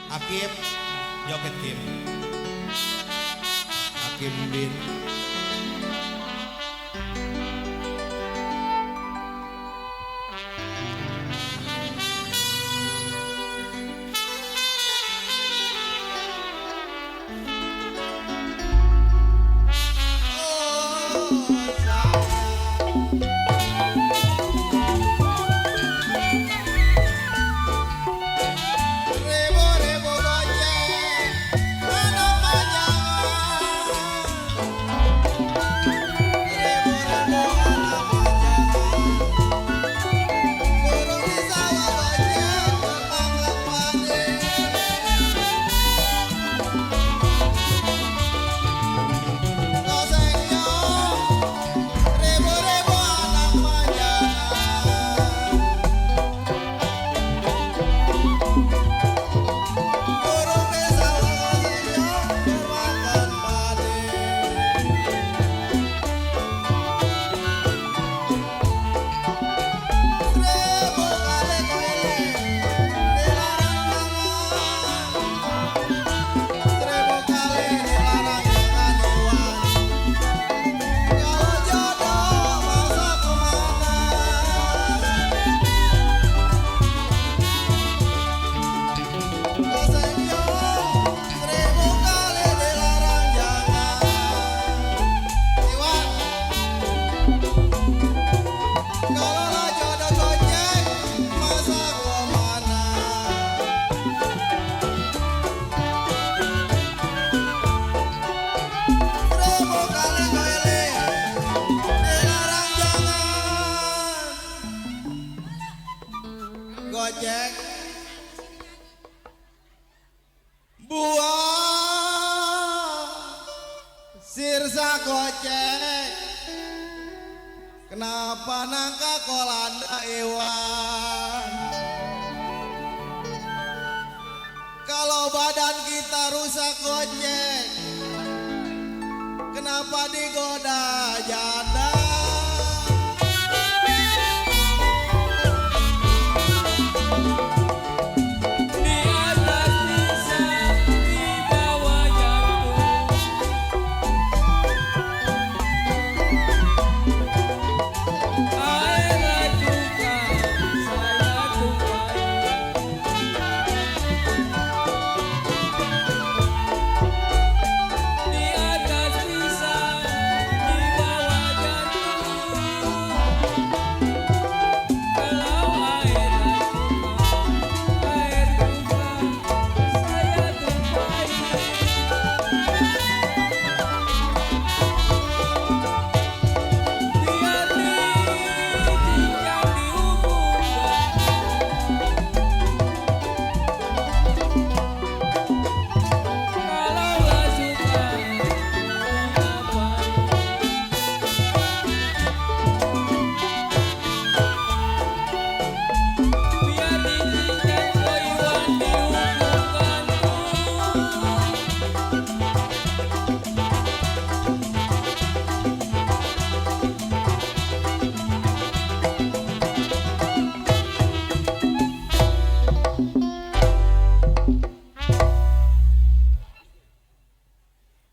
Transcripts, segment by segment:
Hakim joget Kim Hakim Bin Gojek buah sirsa gojek kenapa nangka kolanda ewan kalau badan kita rusak gojek kenapa digoda janda.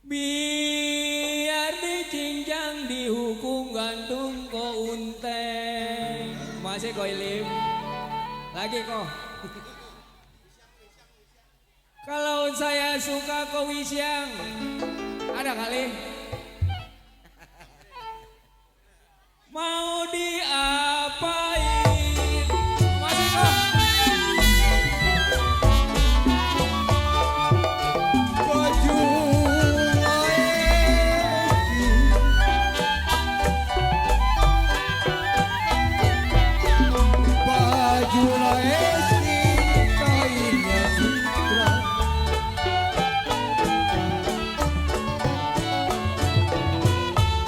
Biar dicincang dihukum gantung ko unteng. Masih ko ilim. Lagi ko. Kalau saya suka ko wisyang. Ada kali. Mau diapain? Masih ko.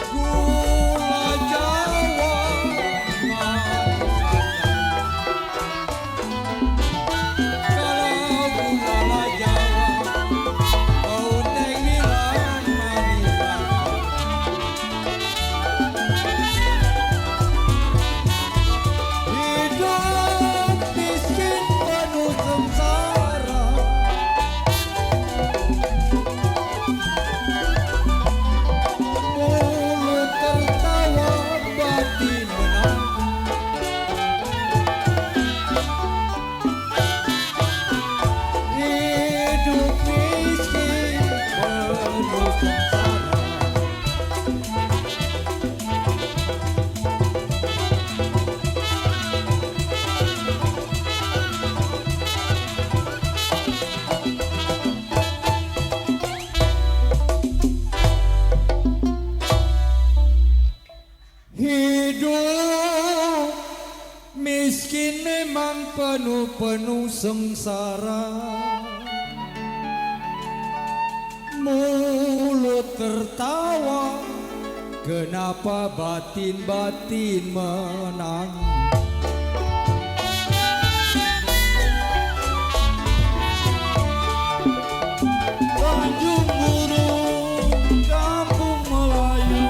Gula Jawa penuh sengsara, mulut tertawa, kenapa batin-batin menangis? Tanjung Burung, kampung Melayu,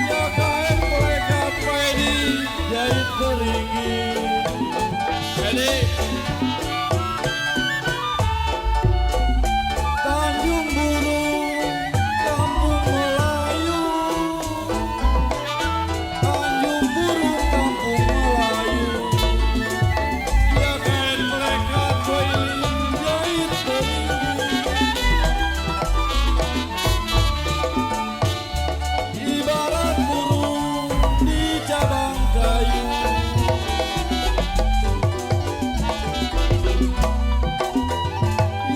ya kain plekat pedi jahit beringin. Jadi Tanjung Burung, kampung Melayu, Tanjung Burung, kampung Melayu, ya kain plekat pedi jahit beringin. Ibarat burung di cabang kayu,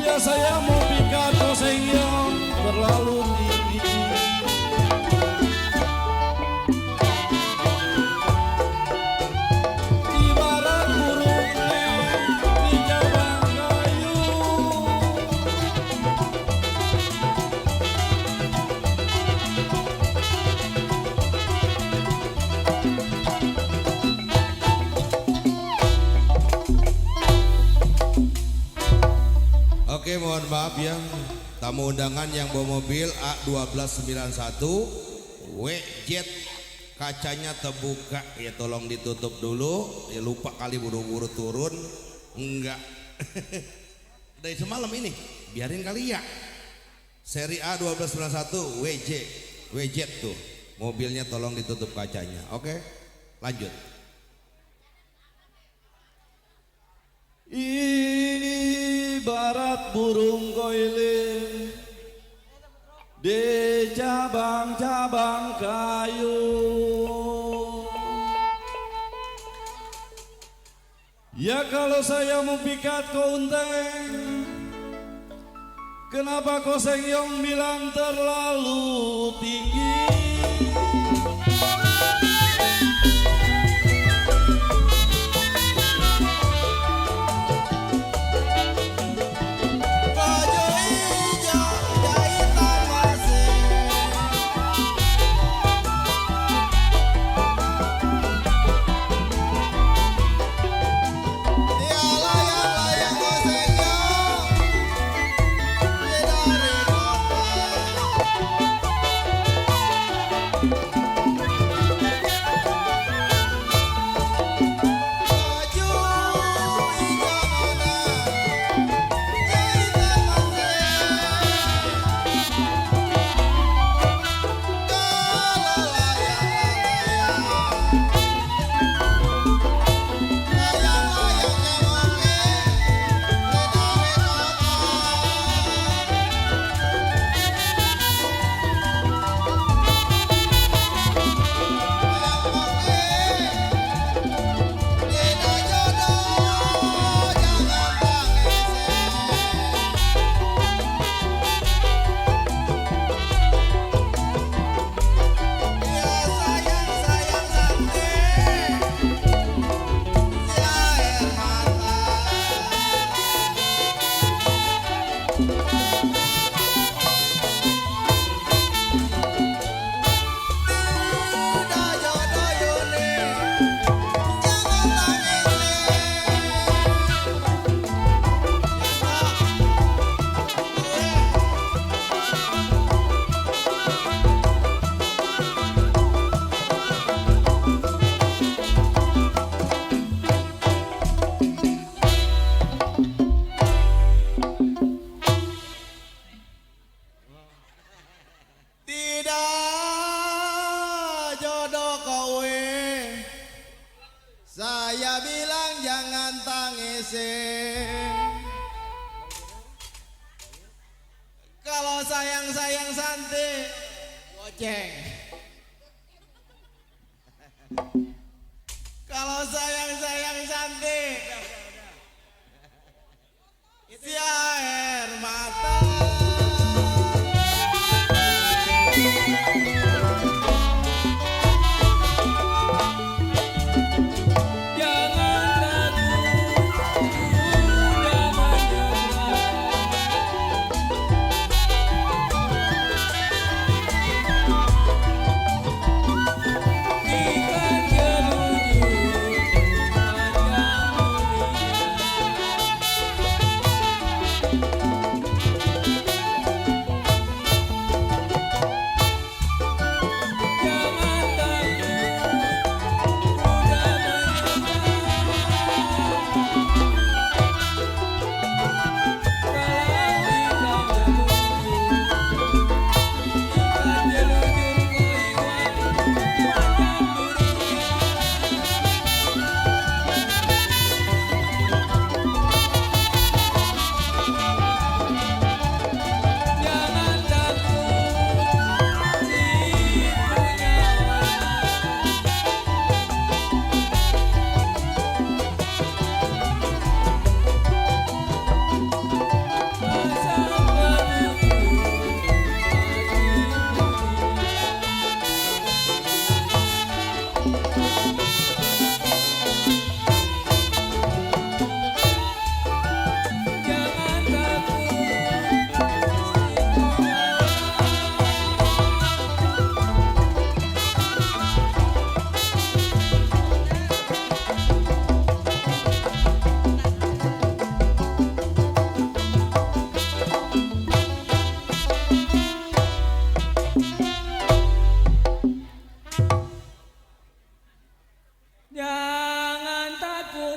ya saya mau pikat koseng yang terlalu tinggi. Ibarat burung di cabang kayu, Oke, mohon maaf ya, tamu undangan yang bawa mobil A1291 WJ kacanya terbuka ya, tolong ditutup dulu ya, lupa kali buru-buru turun enggak. Dari semalam ini biarin kali ya, seri A1291 WJ tuh mobilnya, tolong ditutup kacanya. Oke, lanjut. ibarat burung koiling di cabang-cabang kayu, ya kalau saya mau pikat keunteng, kenapa kau sengyong bilang terlalu tinggi? Baju hijau jahitan masih, dia layang-layang kosengnya di dari kota. Baju hijau nona jahitan masih, kalau layang-layang layang-layangnya oke di dari kota. Tidak jodoh kowe, saya bilang jangan tangisin. Kalau sayang-sayang santai goceng, kalau sayang-sayang santai si air mata.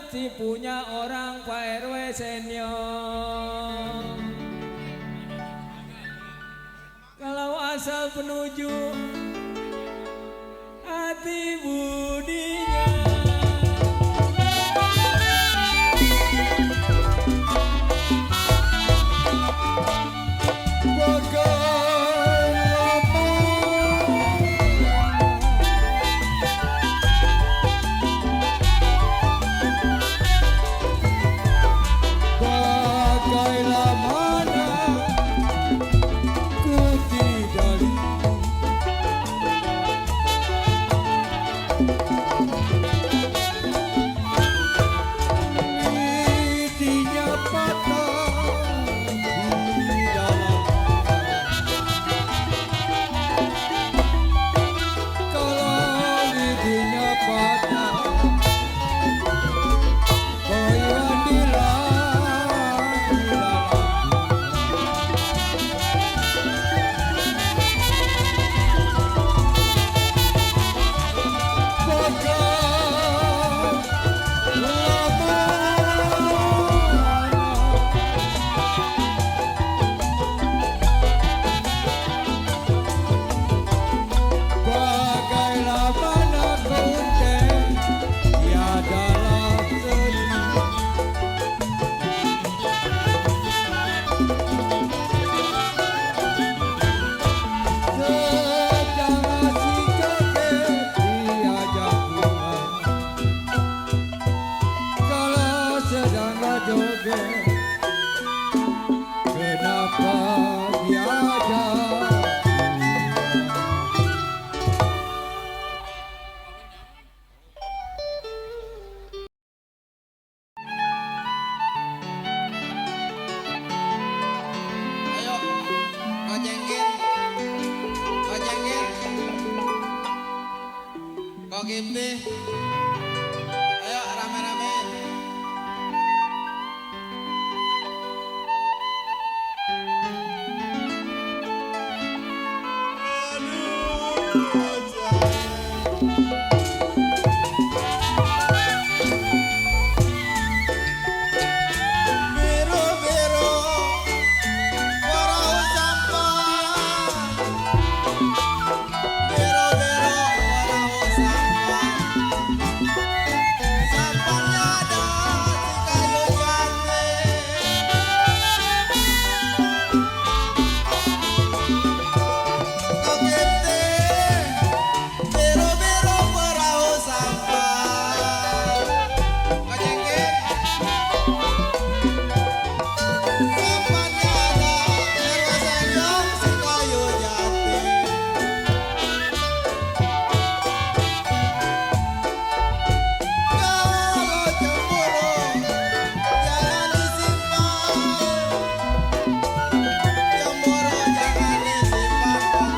mesti punya orang Pak RW senior. Kalau asal penuju hati budinya. Gimti, ayo rame-rame. Biru-biru, warau sampah. Biru-biru, warau sampah. Sampahnya ada di kayu jati. Kau Gimti, biru-biru perahu sampah. Kau Jengking, sampahnya ada RW senior si kayu jati. Kalau cemburu jangan disimpan. Cemburu jangan disimpan,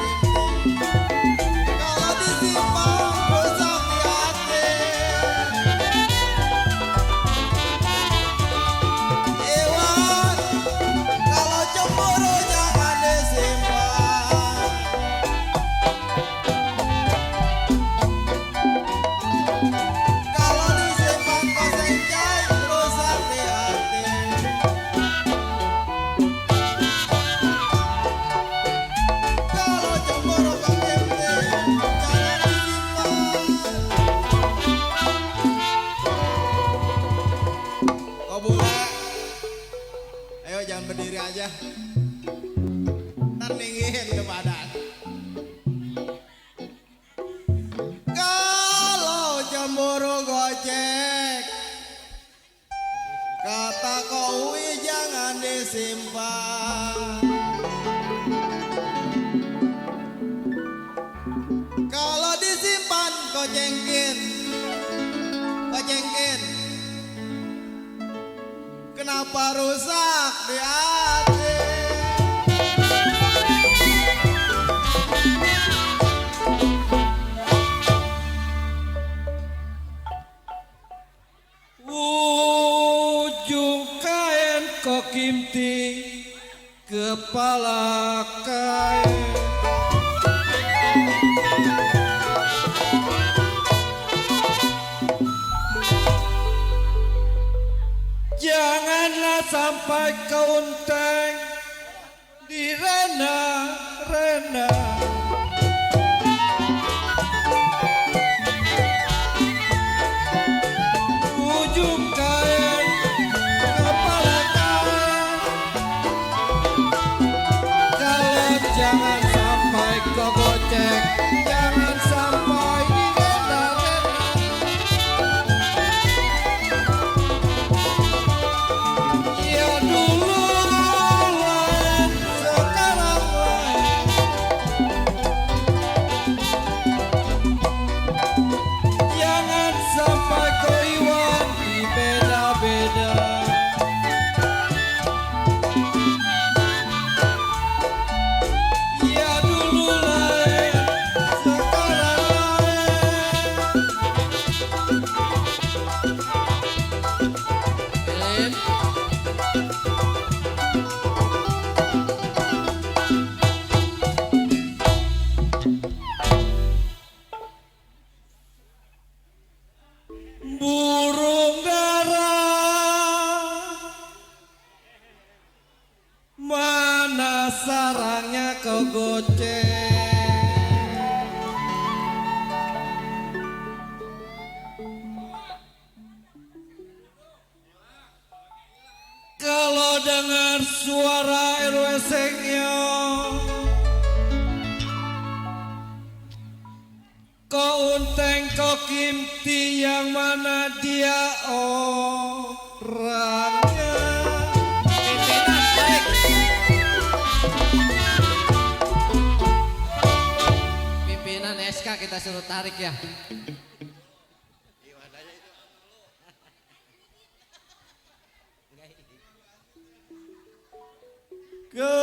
Kau Gimti. Kalau disimpan rusak di hati. Iwan, kalau cemburu jangan disimpan. Kalau disimpan kau senjai rusak di hati. Kalau cemburu Kau Gimti jangan disimpan. Kau bule, ayo jangan berdiri aja. Ntar ninggiin ke badan. Kalau cemburu gocek, kata Kowi jangan disimpan. Kalau disimpan kau jengkin, kenapa rusak di hati? Ujung kain Kau Gimti, kepala kain. sampai ke Unteng di Rena ujung kain kepala kain kalau jangan sampai ke gocek jangan sampai di ya dulu lain sekarang lain jangan sampai kau iwan di beda-beda ya dulu lain sekarang lain burung dara mana sarangnya kau gocek kalau dengar suara RW Sengyong kau Unteng kau Kimti yang mana dia orangnya Pimpinan tarik. Pimpinan SK kita suruh tarik ya. ke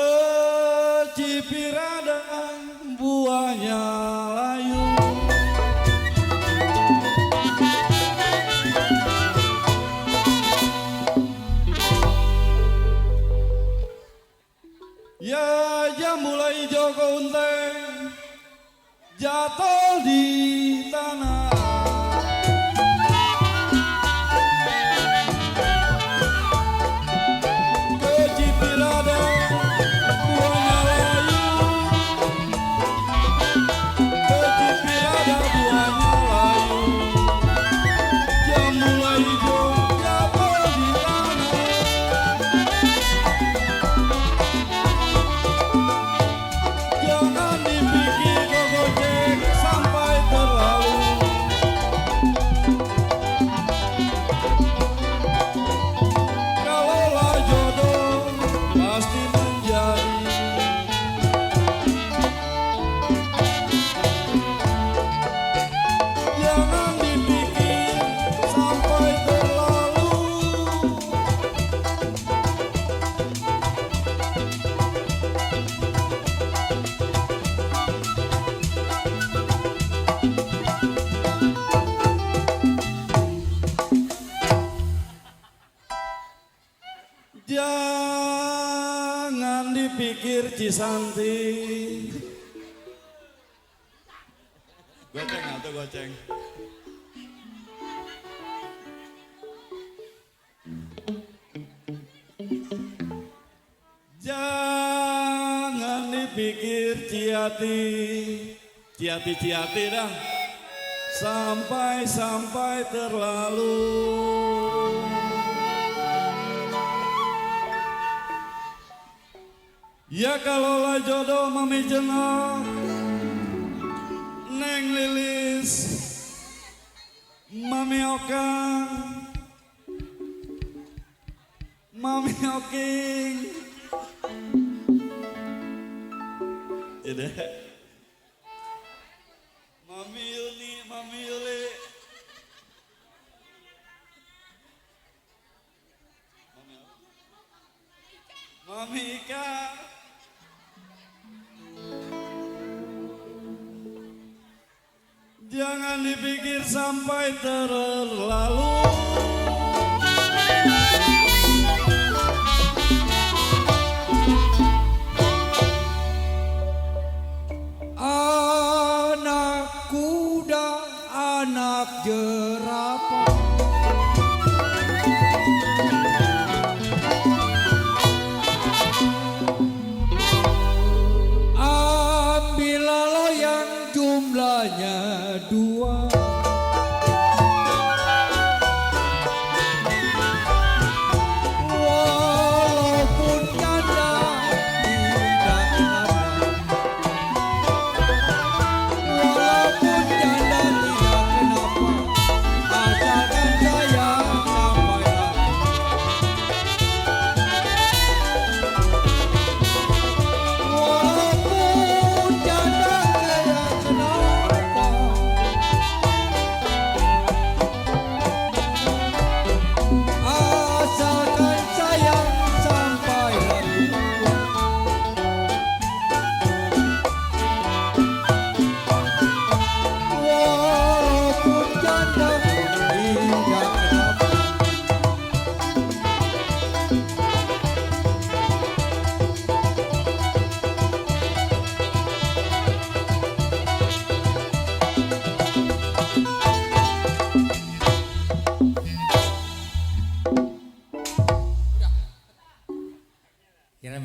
Cipiradang buahnya layu ya mulai Joko Unteng jatuh di tanah ke Cipiradang buahnya layu ke Cipiradang buahnya layu ya mulai jatuh di tanah jangan dipikir kau gocek sampai terlalu kalaulah jodoh pasti menjadi jangan dipikir sampai terlalu jangan dipikir Cisanti goceng atau goceng jangan dipikir Ciati dah sampai terlalu ya kalaulah jodoh mami jengok Neng Lilis Mami Okang Mami Oking tidak Mami Yuni Mami Yuli Mami Ika jangan dipikir sampai terlalu anak kuda anak jerapah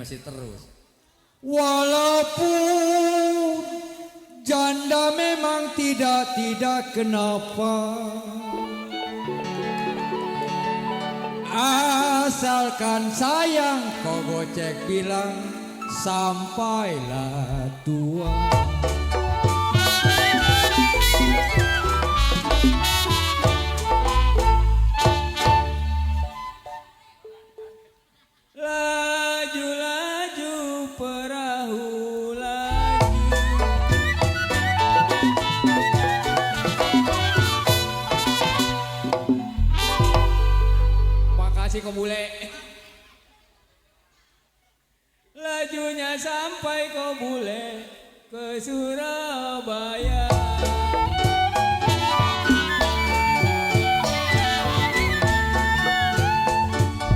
masih terus. Walaupun janda memang tidak kenapa, asalkan sayang kau gocek bilang sampailah tua. Laju-laju perahu laju. Makasih kau bule. Lajunya sampai kau bule ke Surabaya.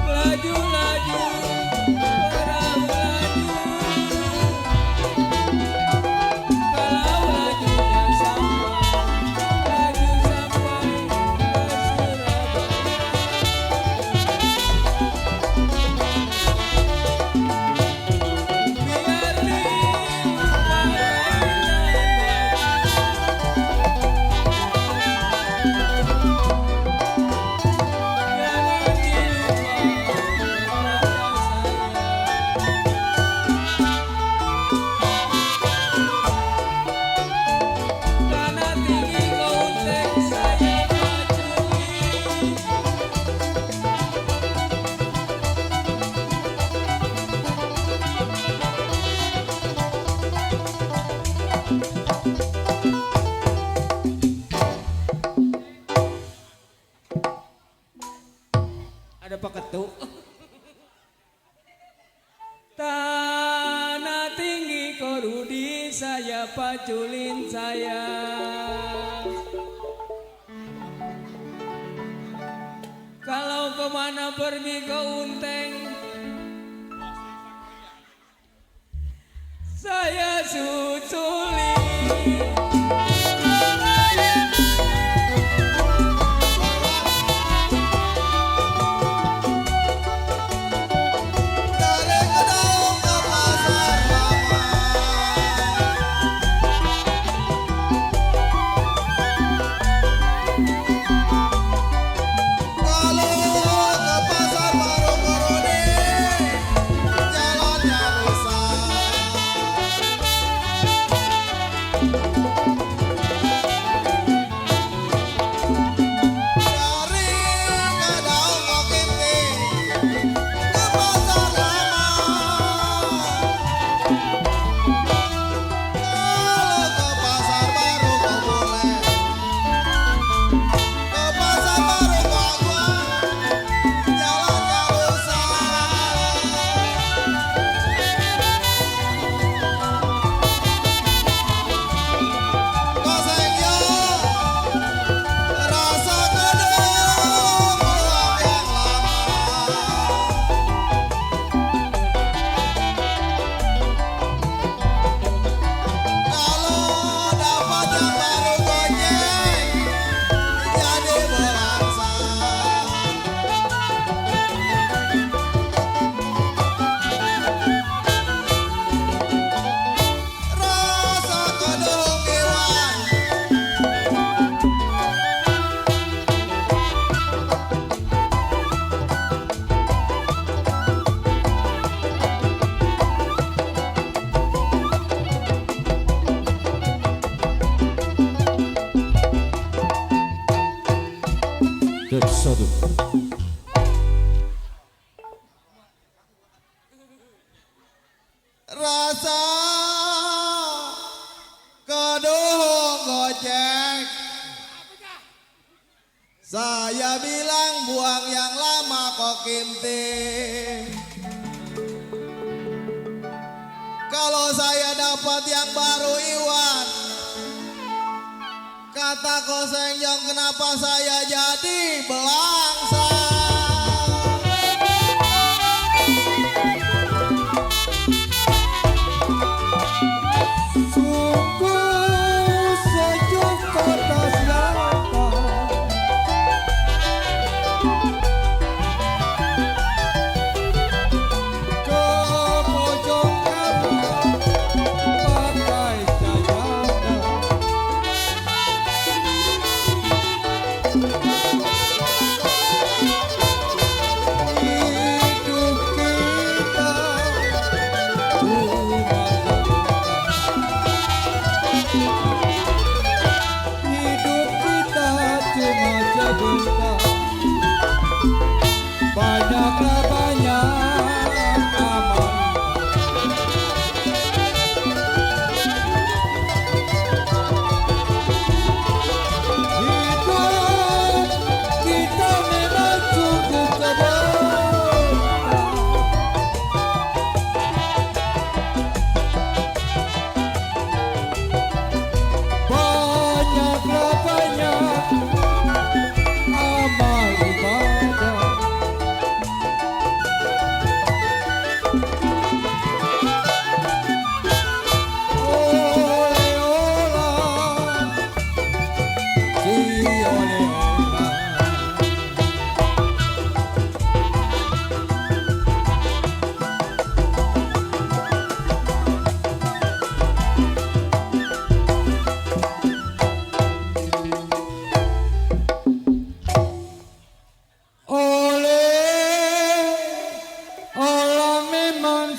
Laju-laju perahu laju. Kalau lajunya sampai, laju sampai ke Surabaya. Biar Tanah tinggi kaunteng saya paculi. Ada Pak Ketuk. Tanah tinggi korudi saya paculin saya. Kalau kemana pergi ke Unteng, saya susuli. Dari gedung ke pasar lama. Kalau ke pasar baru Koroni, jalannya rusak. Dari gedung ke Kinti, ke pasar lama. Kalau ke pasar baru kau boleh, ke pasar baru kau jalannya rusak. Kosengnya rasa gedung pulang yang lama. Kalau dapat yang baru gojek, jadi berangsa. Rasa gedung Iwan. Tek satu. Rasa gedung gojek. Saya bilang buang yang lama kok Kinti. Kalau saya dapat yang baru Iwan, kata Koseng Jong kenapa saya jadi belangsa. Sungguh sejuk kota selatan, Ke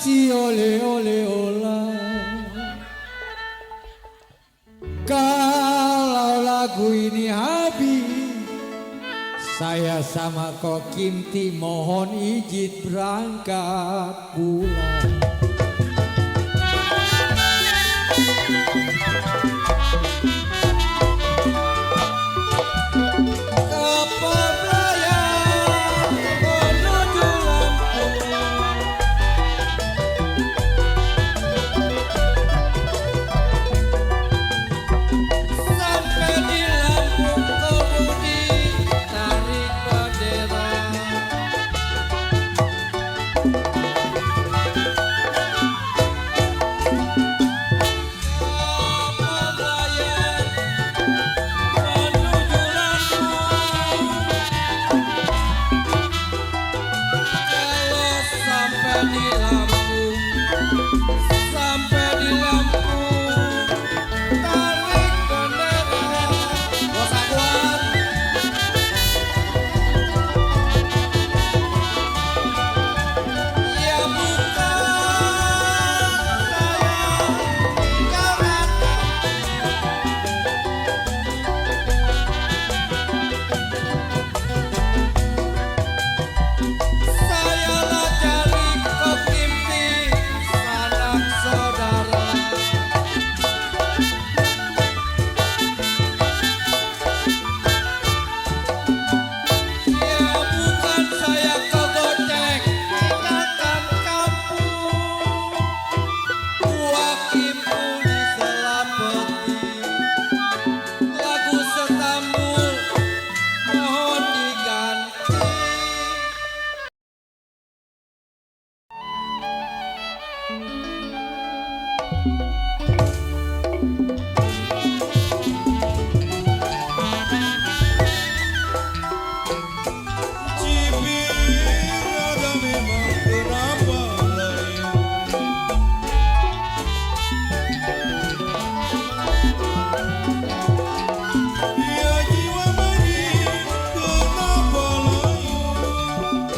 kasih oleh-oleh. Kalau lagu ini habis, saya sama Kok Kinti mohon izin berangkat pulang.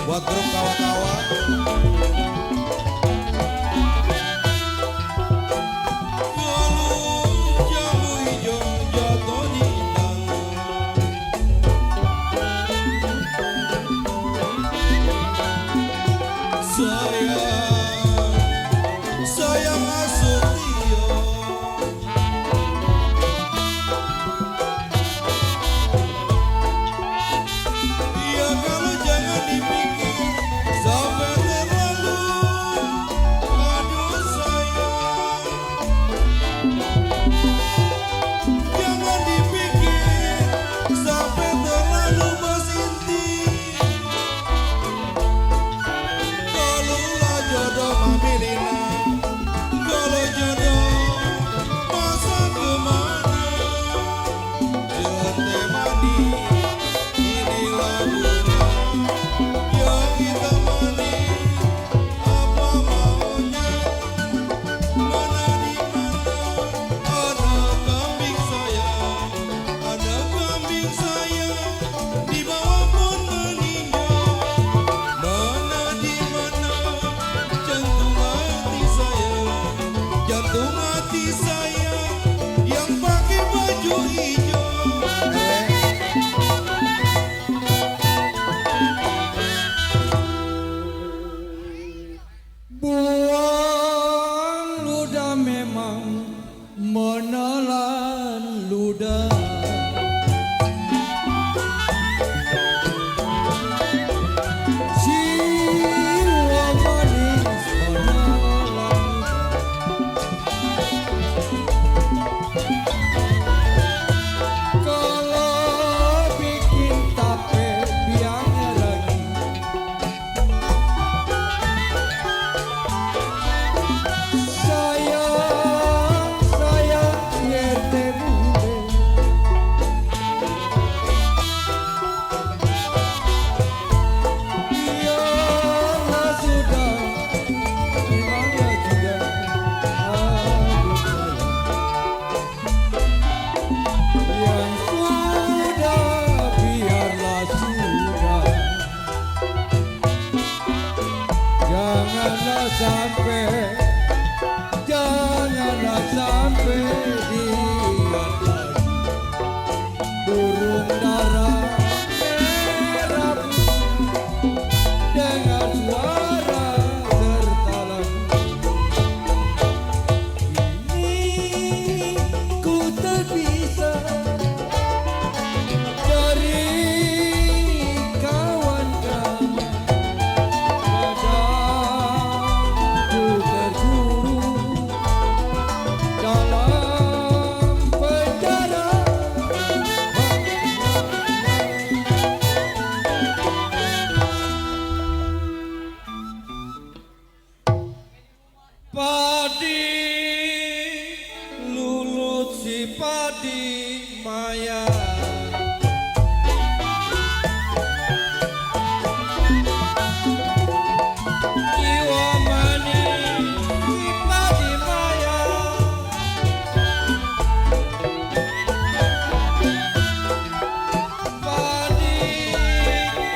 Buat grup kawan-kawan, jamu hijau jatuh di sayang Asuntio. Ya kalau jangan dipikir sampai terlalu. sampai, janganlah sampai diingat lagi burung dara merah putih dengan suara tertalan. Ini ku terpisah dari kawan-kawan, ku terkurung dalam penjara. Padi lulut si padi maya, jiwa manis si padi maya, padi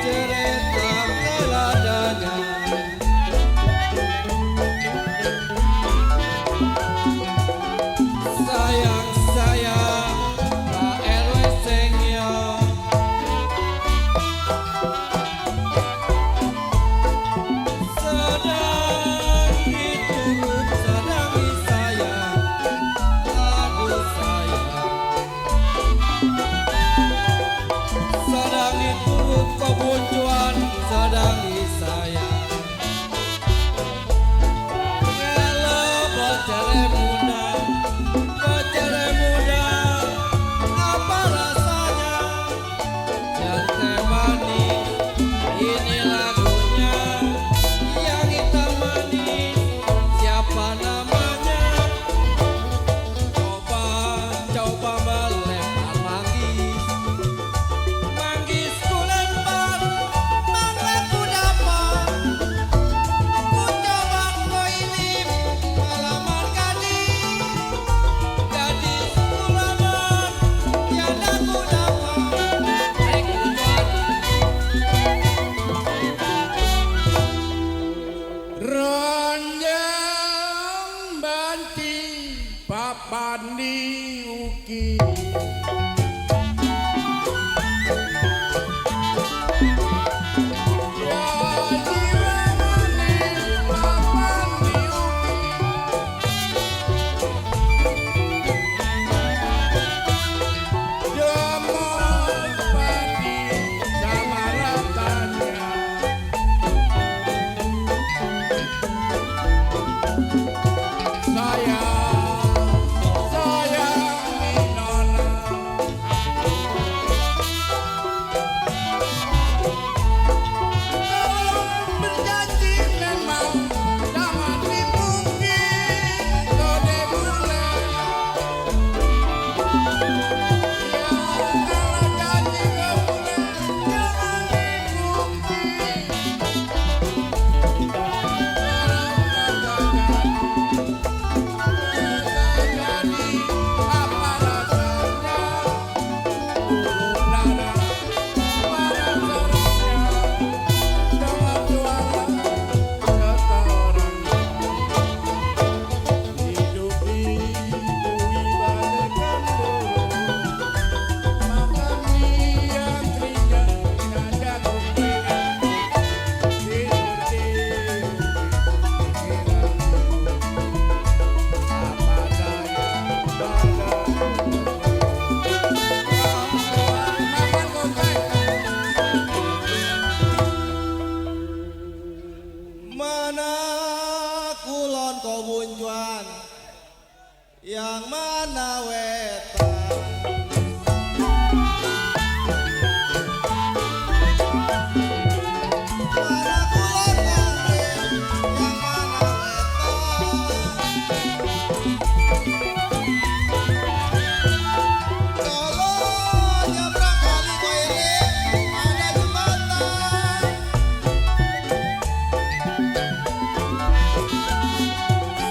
cerita keladanya. Sayang sayang Pak RW senior, sedang diturut sedang disayang, aduh sayang, sedang diturut kebuncuan sedang disayang. Kalau bocah muda, bocah muda, apa rasanya? Jangan manis, ini lagunya. Yang hitam manis, siapa namanya? Coba, coba melempar manggis, manggis ku lempar, mangga ku dapat. Ku coba koilim, halaman gadis, gadis ku lamar, tiada ku dapat. Ranjang banting papan diuki, ya jiwa manis papan diuki, demam padi sama ratanya. Mana kulon kobuncuan, yang mana wetan? Mana kulon kobuncuan, yang mana wetan? Kalau nyebrang kali koilim ada jembatan.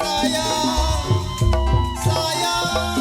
Sayang, sayang,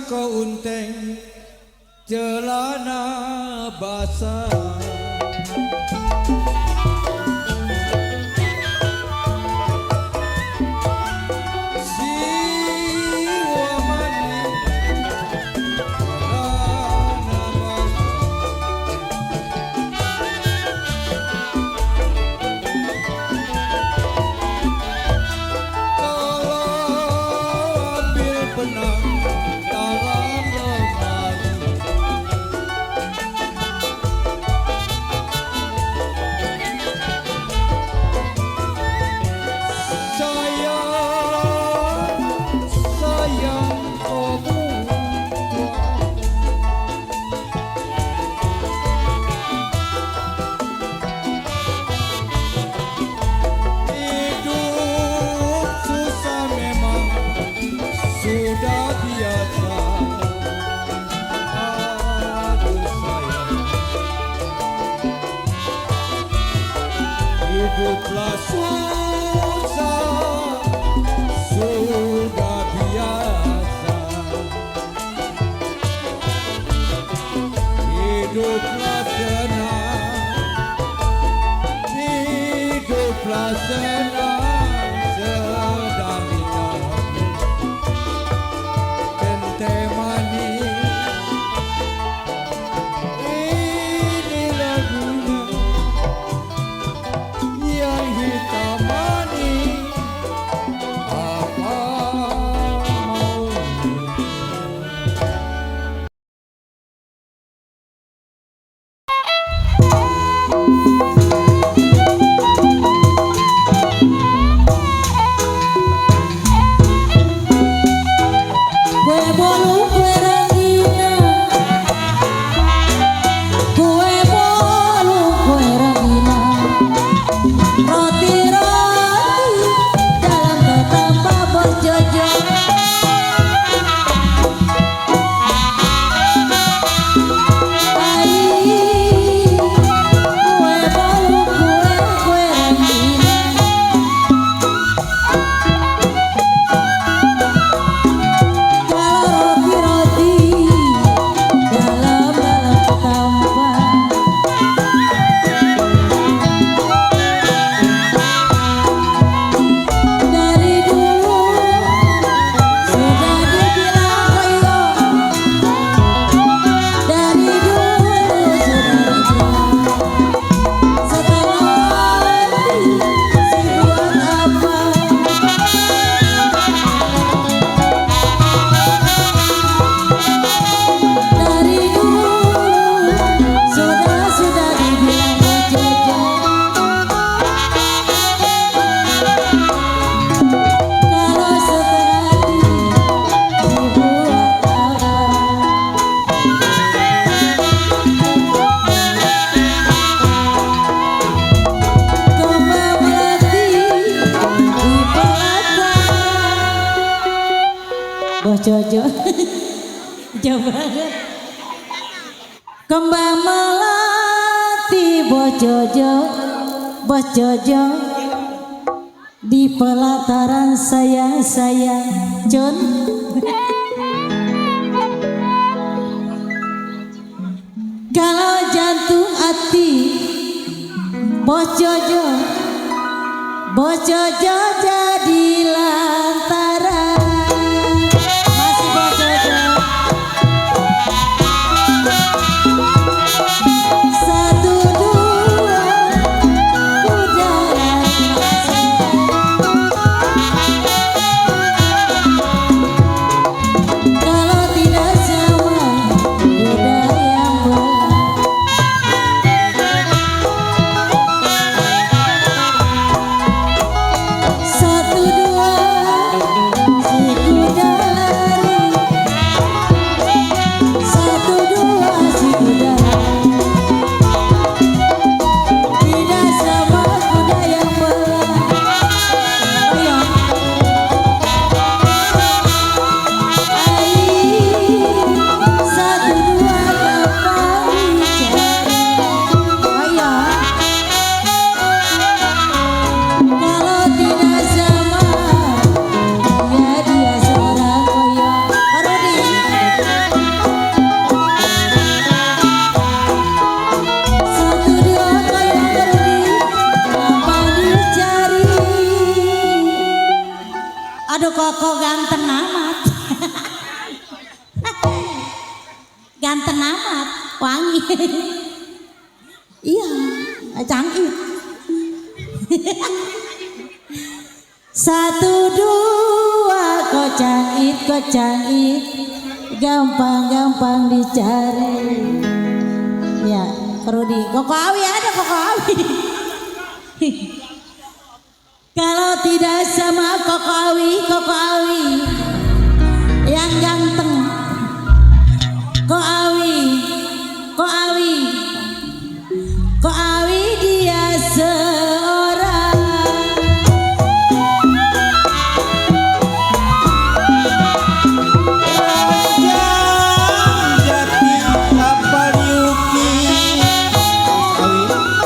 kau unteng celana basah. Siwa mani celana basah. Tolong ambil benang dalam lemari. Sayang kamu hidup susah memang sudah biasa. Aduh sayang, hiduplah susah sudah biasa. Hiduplah senang, hiduplah senang sedang ditemani ente manis. Ini lagunya yang hitam manis. Apa maunya? Kue bolu kue rengginang, kue bolu kue rengginang, roti dalam tetamba berjojol. Kue bolu kue rengginang. Kalau roti-roti dalam tambah, dari dulu sudah dibilang koyo, dari dulu sudah dibilang setengah hati si buat apa. Dari dulu sudah dibilang berjojol. Kalau setengah hati dibuat apa? Kembang melati di pelataran. Berjojol. Jauh banget. Kembang melati bojojo di pelataran sayang John. Kalau jantung hati bojojo jadi lantaran. Masih bojojo. Satu dua udara kalau tidak sama udah yang satu dua Waduh koko ganteng amat. Ganteng amat, wangi. Iya, canggih. Satu dua kok cangit, gampang dicari. Ya, Rudi, Koko Awi ada Koko Awi. Kalau tidak sama Koko Awi yang ganteng. Kok Awi dia seorang. Jati kapal Yuki. Awi baru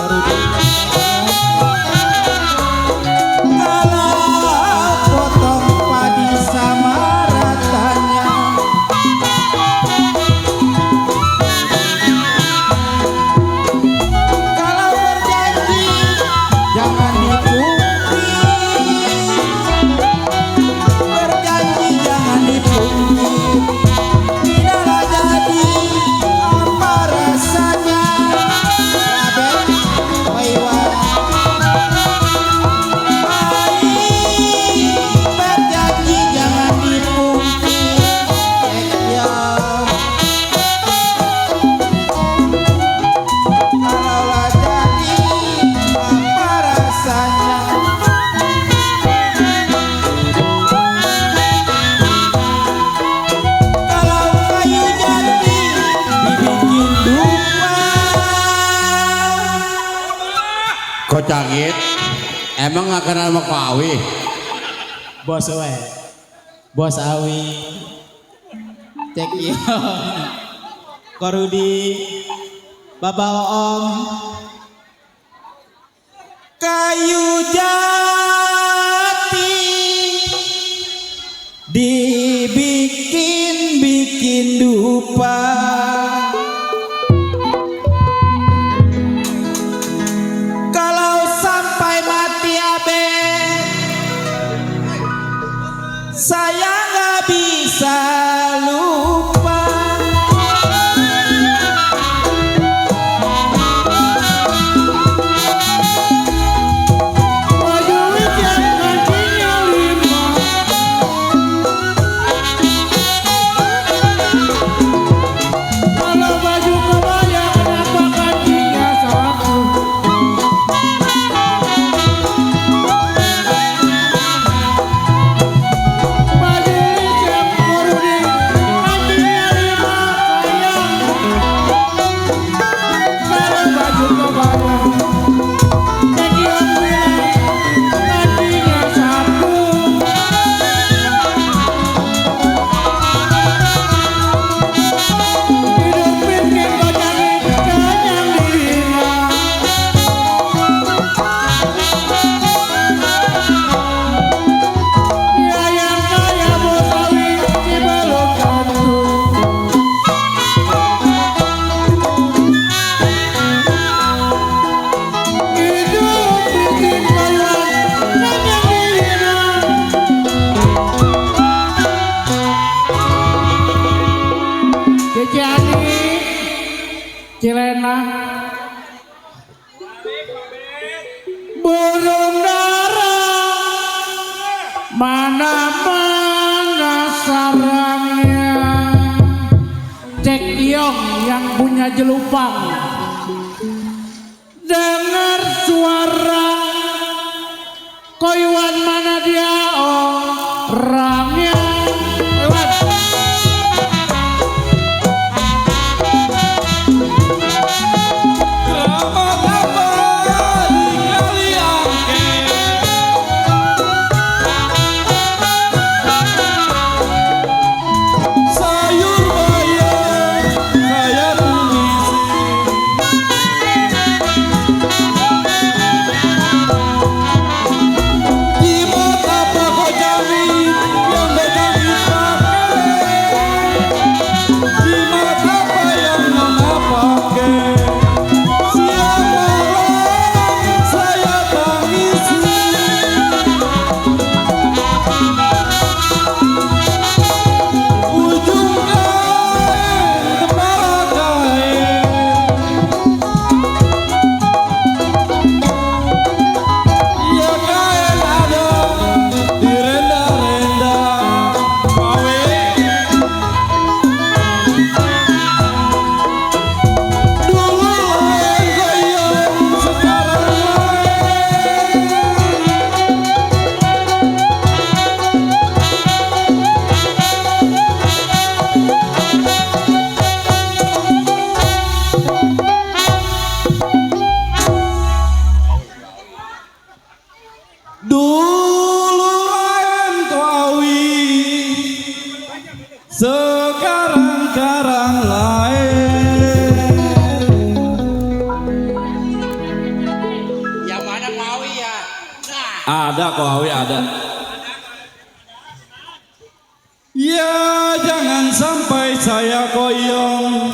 kalau potong padi sama ratanya. Kalau berjanji jangan dipungkit. Berjanji jangan dipungkit. Tidaklah jadi apa rasanya. Aben, Waiwan. Berjanji jangan dipungkit. Ya. Kalaulah jadi apa rasanya. Kalau kayu jati dibikin dupa. Kok cangit? Emang gak kenal sama Kok Awi? Bos we. Bos Awi. Cek iya. Korudi. Baba Om. Kayu jati dibikin dupa. Kalau sampai mati abe, saya nggak bisa lupa. Kalau baju kebaya kenapa kakinya satu? Baju licin Rudi kakinya 5 sayang. Kalau baju kebaya Tekion bilang kakinya satu. Hidup bikin kocak kenyang dirinya. Dia yang kaya Bos Awi di belum tentu. Hidup bikin kocak kenyang dirinya. Kejani Cilena burung dara mana sarangnya. Cek Iong yang punya jelupang, dengar suara Koiwan mana dia orangnya. Lewat. Sayur bayam kayak puisi. Di mata Pak Kocawi ada. Ya jangan sampai saya koyong.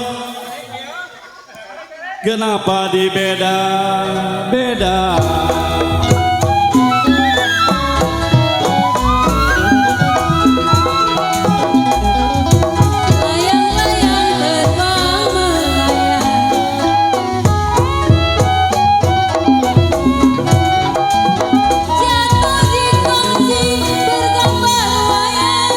Kenapa dibeda-beda? Layang-layang terbang melayang, jatuh di kongsi bergambar wayang.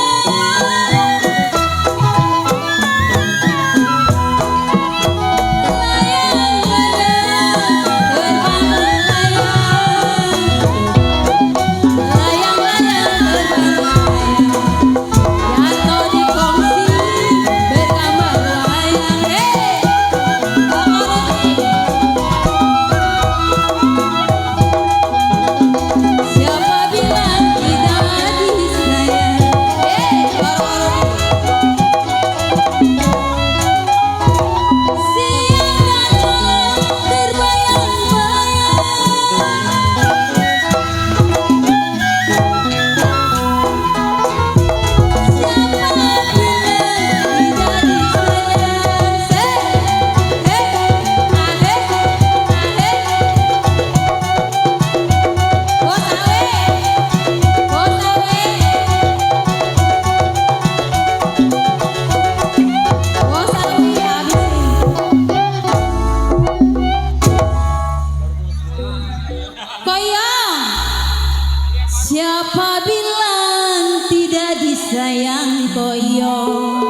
Siapa bilang tidak disayang koyong?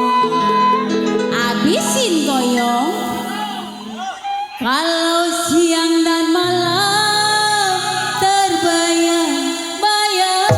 Abisin koyong. Kalau siang dan malam terbayang-bayang.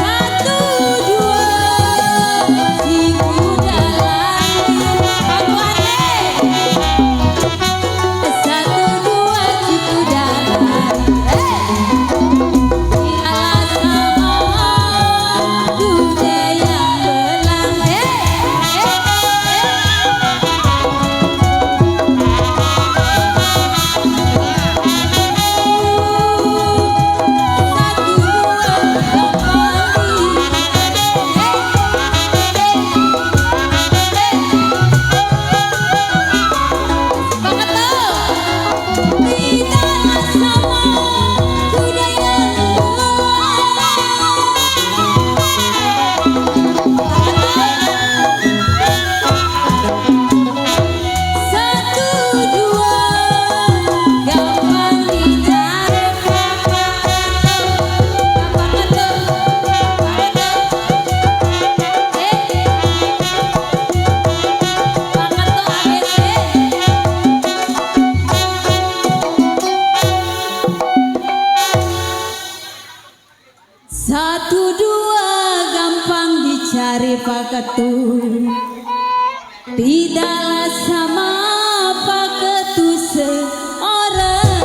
Satu dua si kuda lari, satu dua gampang dicari paketu, tidaklah sama paketu seorang.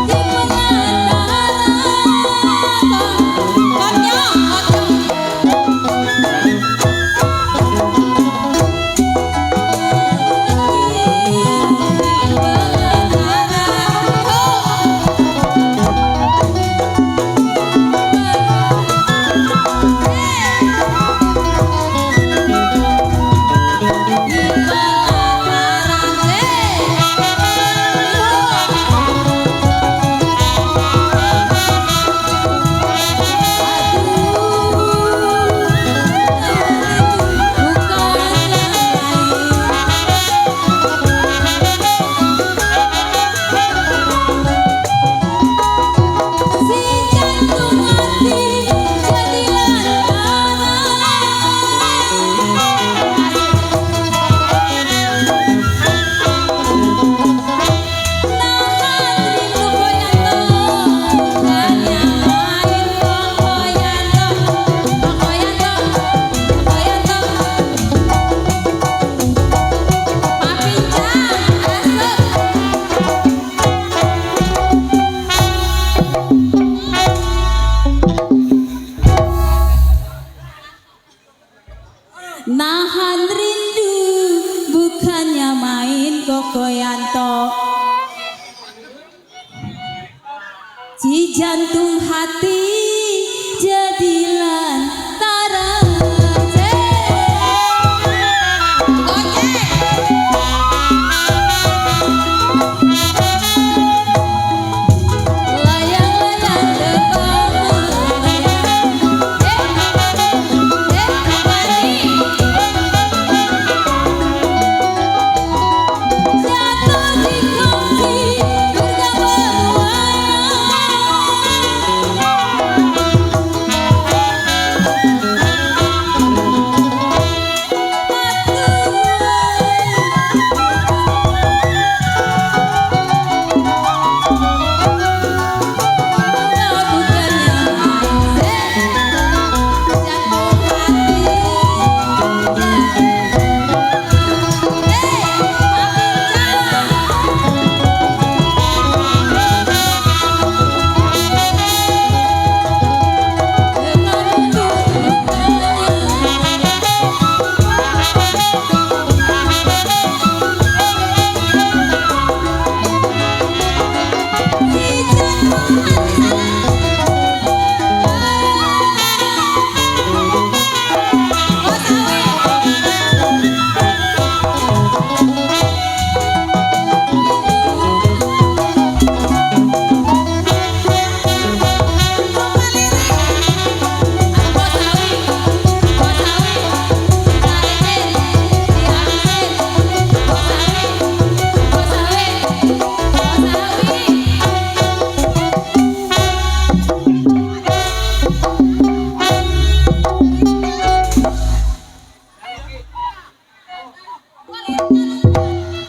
Di pengantaran nahan rindu bukannya main kokoyanto. Ci jantung hati jadi lantara.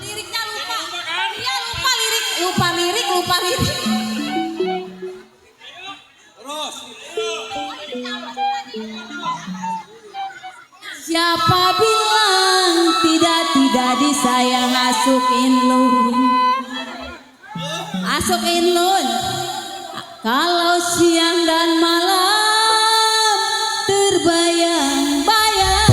Liriknya lupa. Iya lupa lirik. Siapa bilang tidak disayang asukin lun kalau siang dan malam terbayang-bayang.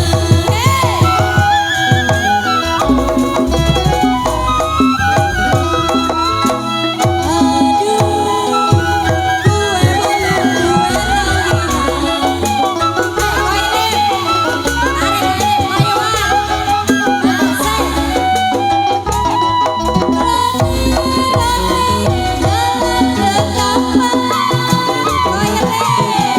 Hey!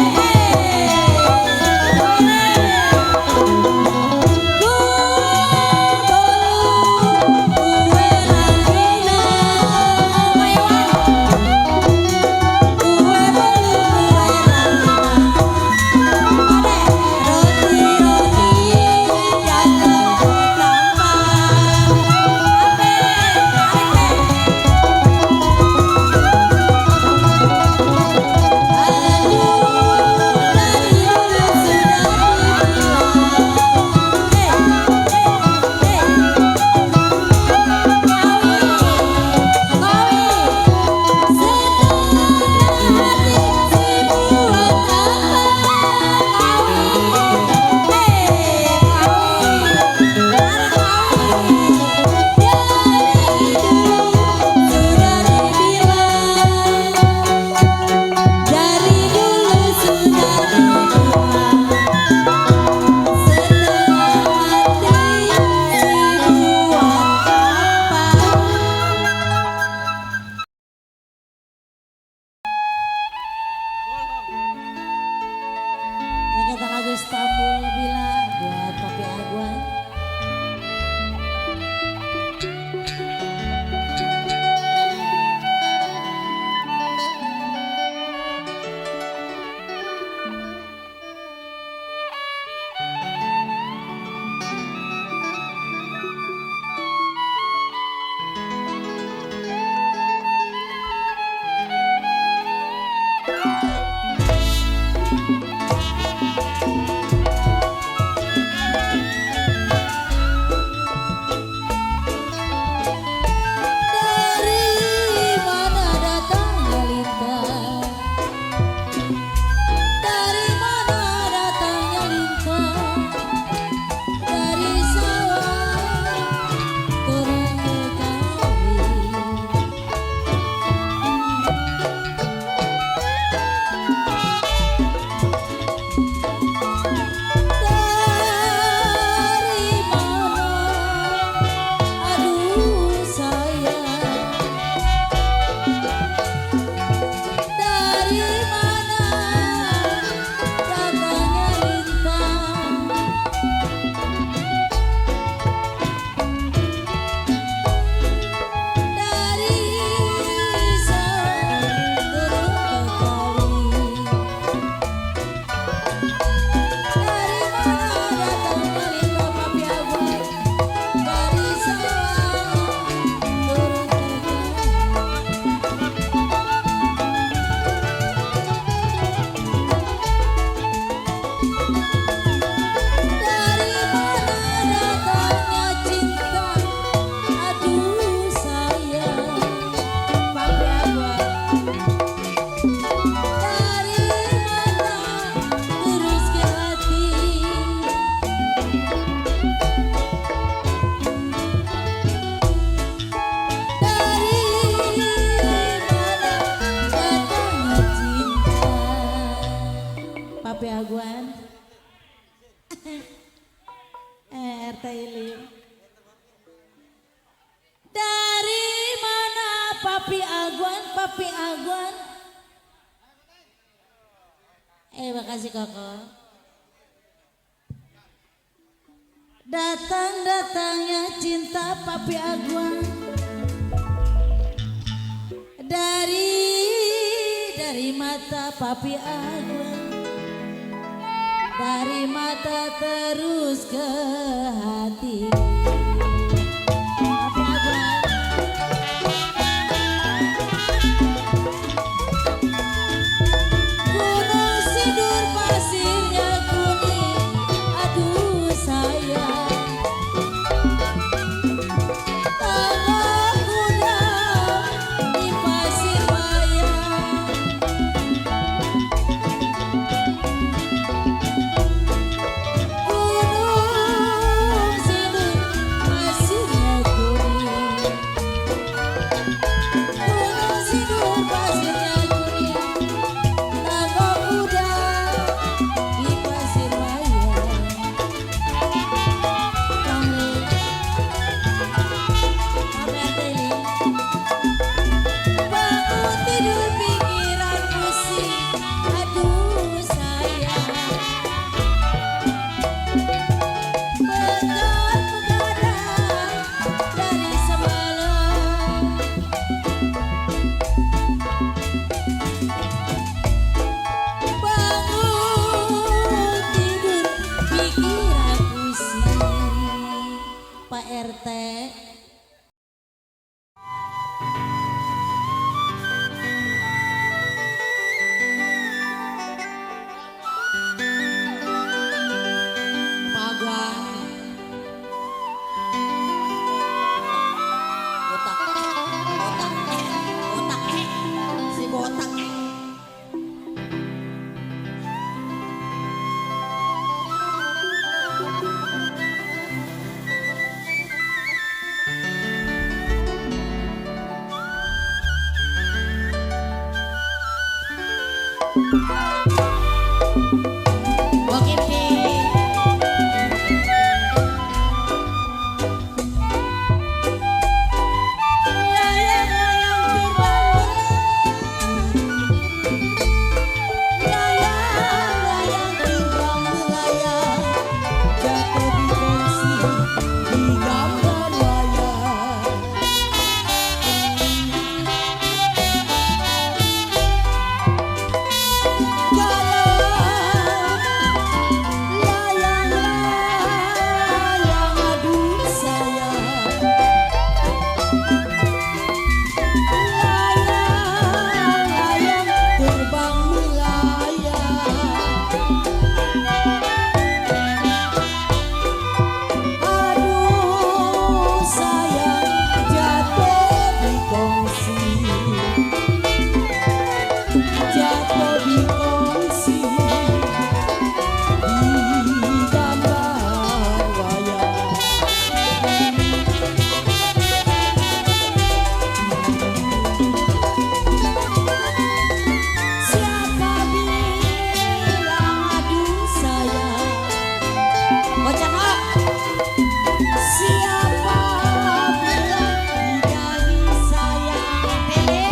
Lim. Dari mana Papi Aguan, Papi Aguan? Makasih Koko. Datang-datangnya cinta Papi Aguan. Dari mata Papi Aguan. Dari mata terus ke hati. Papi Aguan. Gunung Sindur pasirnya kuning, aduh sayang. Tanah kuda di pasir bayang. Gunung Sindur pasirnya kuning. Gunung Sindur pasirnya kuning. Tanah kuda di pasir bayang. Bangun tidur pikiran pusing, aduh sayang. Begadang dari semalam. Bangun tidur pikiran pusing. Pak RT. Paguan. Botak. Si botak. Oke, layang-layang terbang layang-layang terbang melayang, jatuh di kursi di gambar wayang. Layang-layang aduh sayang. Layang-layang terbang melayang. Aduh sayang jatuh di kongsi. Jatuh di kongsi di gambar wayang. Siapa bilang aduh sayang? Bocah ah. Siapa bilang didahi sayang? Tele.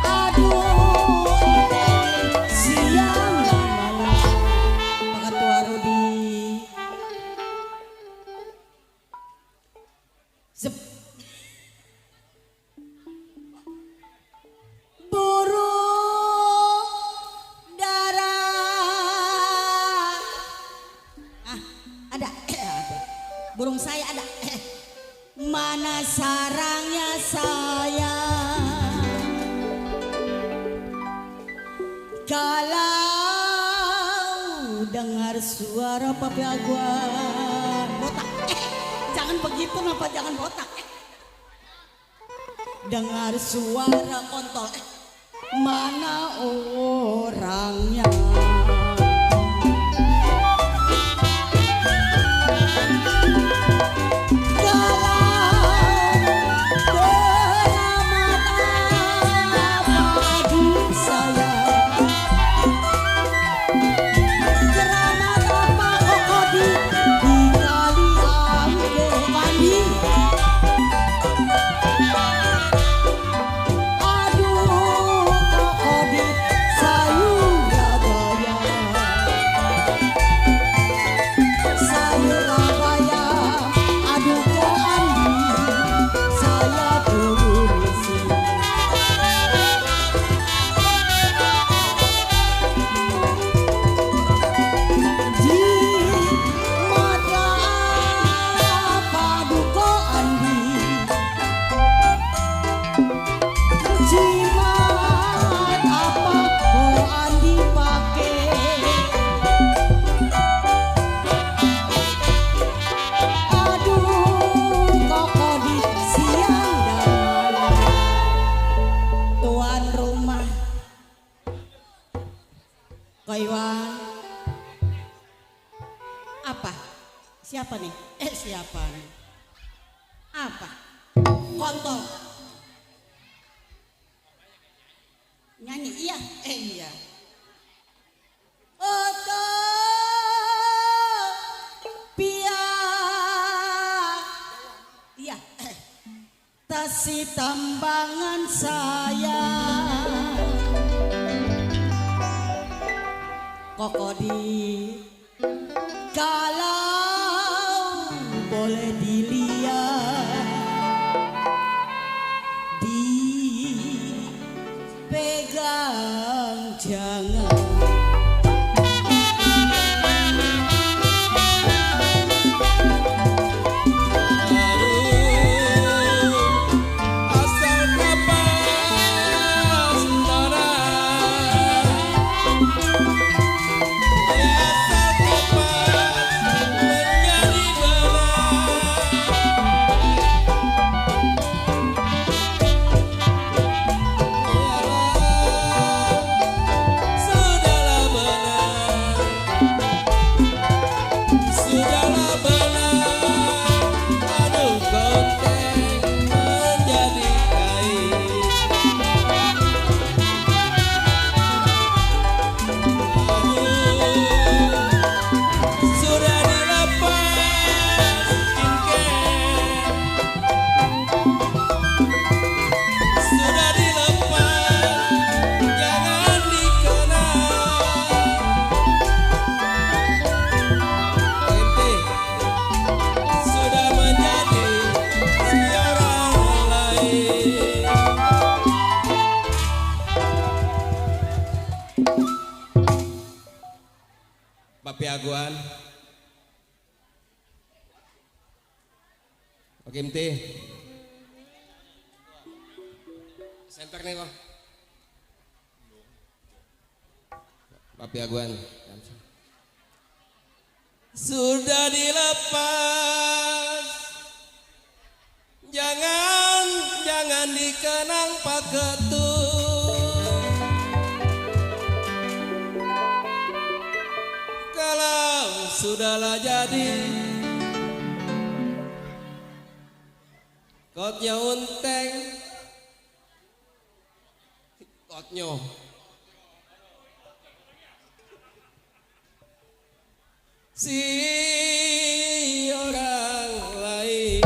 Aduh siang dan malam. Pak Ketua Rudi. Zep. Burung dara. Ada. Burung saya ada. Mana sarangnya sayang? Kalau dengar suara Papi Aguan. Botak. Jangan begitu kenapa jangan botak. Dengar suara kontol. Mana orangnya? Kalau Apa? Siapa nih? Siapa nih? Apa? Kontol. Nyanyi iya? Iya. Oto piak. Iya. Tasi tambangan saya. Kokodi kalau boleh dilihat dipegang jangan. Asal kapas nona, asal kapas menjadi sudahlah benar, sudahlah benar. Aduh konteng menjadi kain. Sudah dilepas skincare, sudah dilepas jangan dikenal. Ente sudah menjadi si orang lain. Papi Aguan, oke Mti, center nih kok, Papi Aguan, sudah dilepas, jangan dikenang Pak Ketut. Kalau sudahlah jadi kotnya unteng, kotnya si orang lain.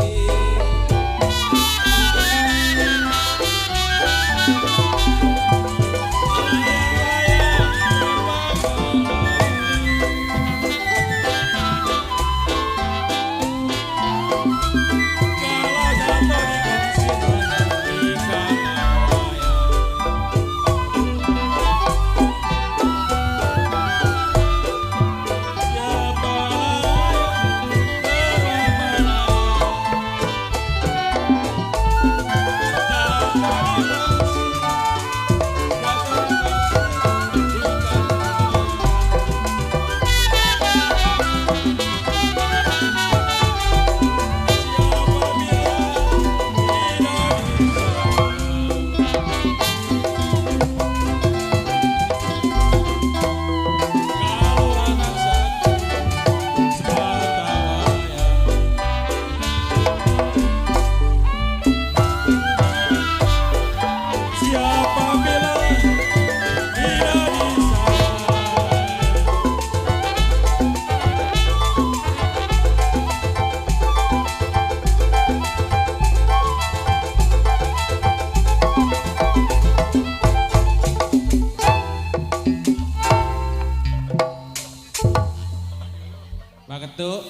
Ketuk.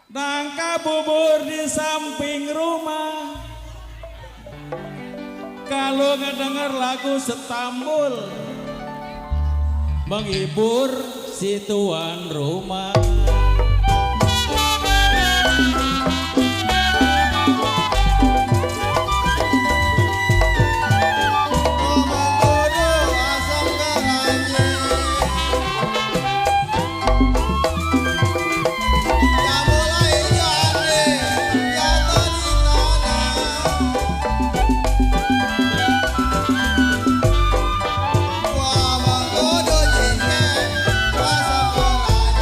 Nangka bubur di samping rumah. Kalau ngedenger lagu Setambul, menghibur si tuan rumah. Wah, mangkodo jengke, rasa pelanya.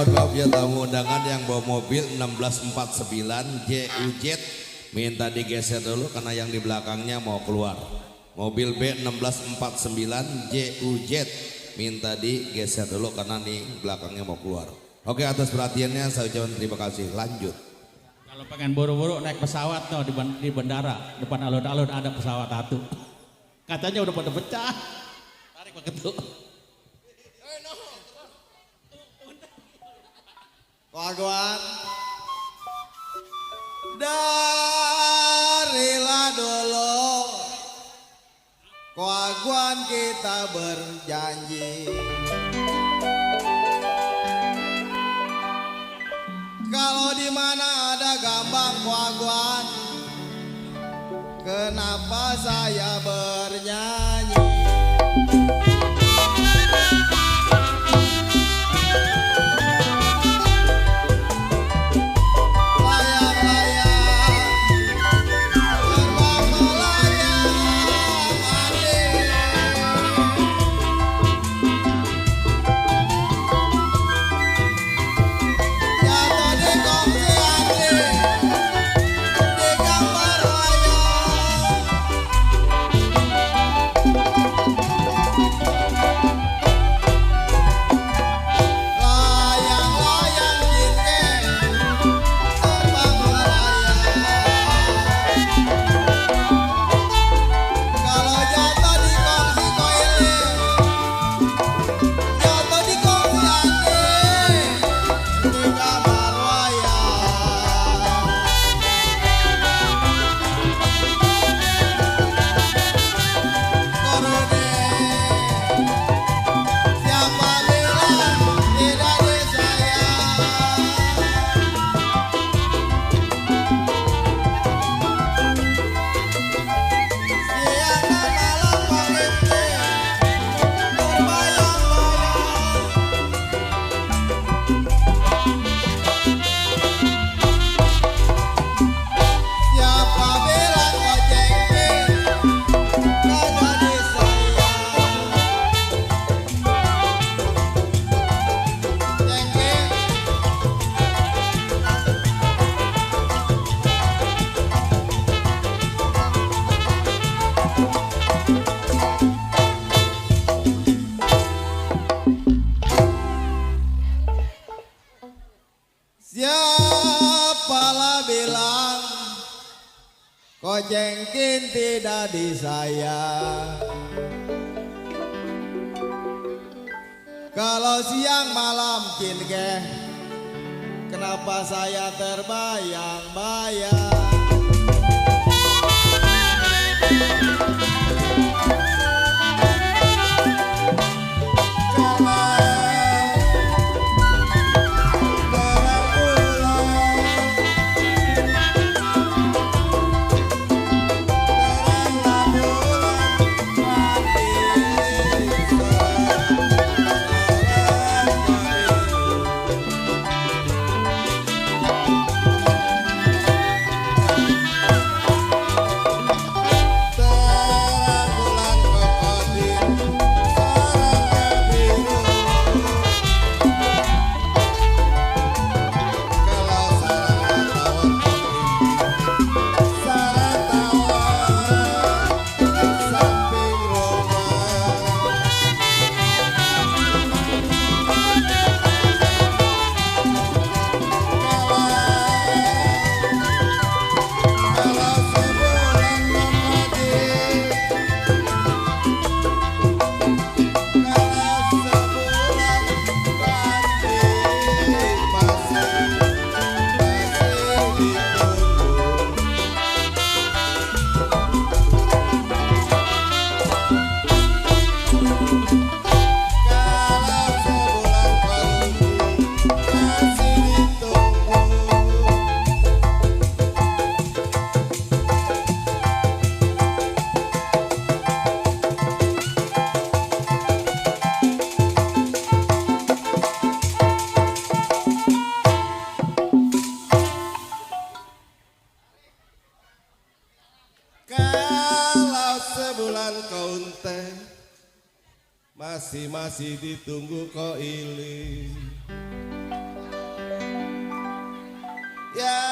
mohon maaf ya tamu undangan yang bawa mobil 1649 JUZ minta digeser dulu karena yang di belakangnya mau keluar. Mobil B 1649 JUZ minta digeser dulu karena nih belakangnya mau keluar. Oke, atas perhatiannya saya ucapkan terima kasih. Lanjut. Kalau pengen buru-buru naik pesawat tuh di bandara depan alun-alun ada pesawat satu. Katanya udah pada pecah. Tarik Pak Ketua. Wagwan darilah dulu Wagwan kita berjanji kalau di mana ada gambang Wagwan kenapa saya bernyanyi. Siapalah bilang Kojengkin tidak disayang. Kalau siang malam cinke, kenapa saya terbayang-bayang. Masih ditunggu kok ili. Ya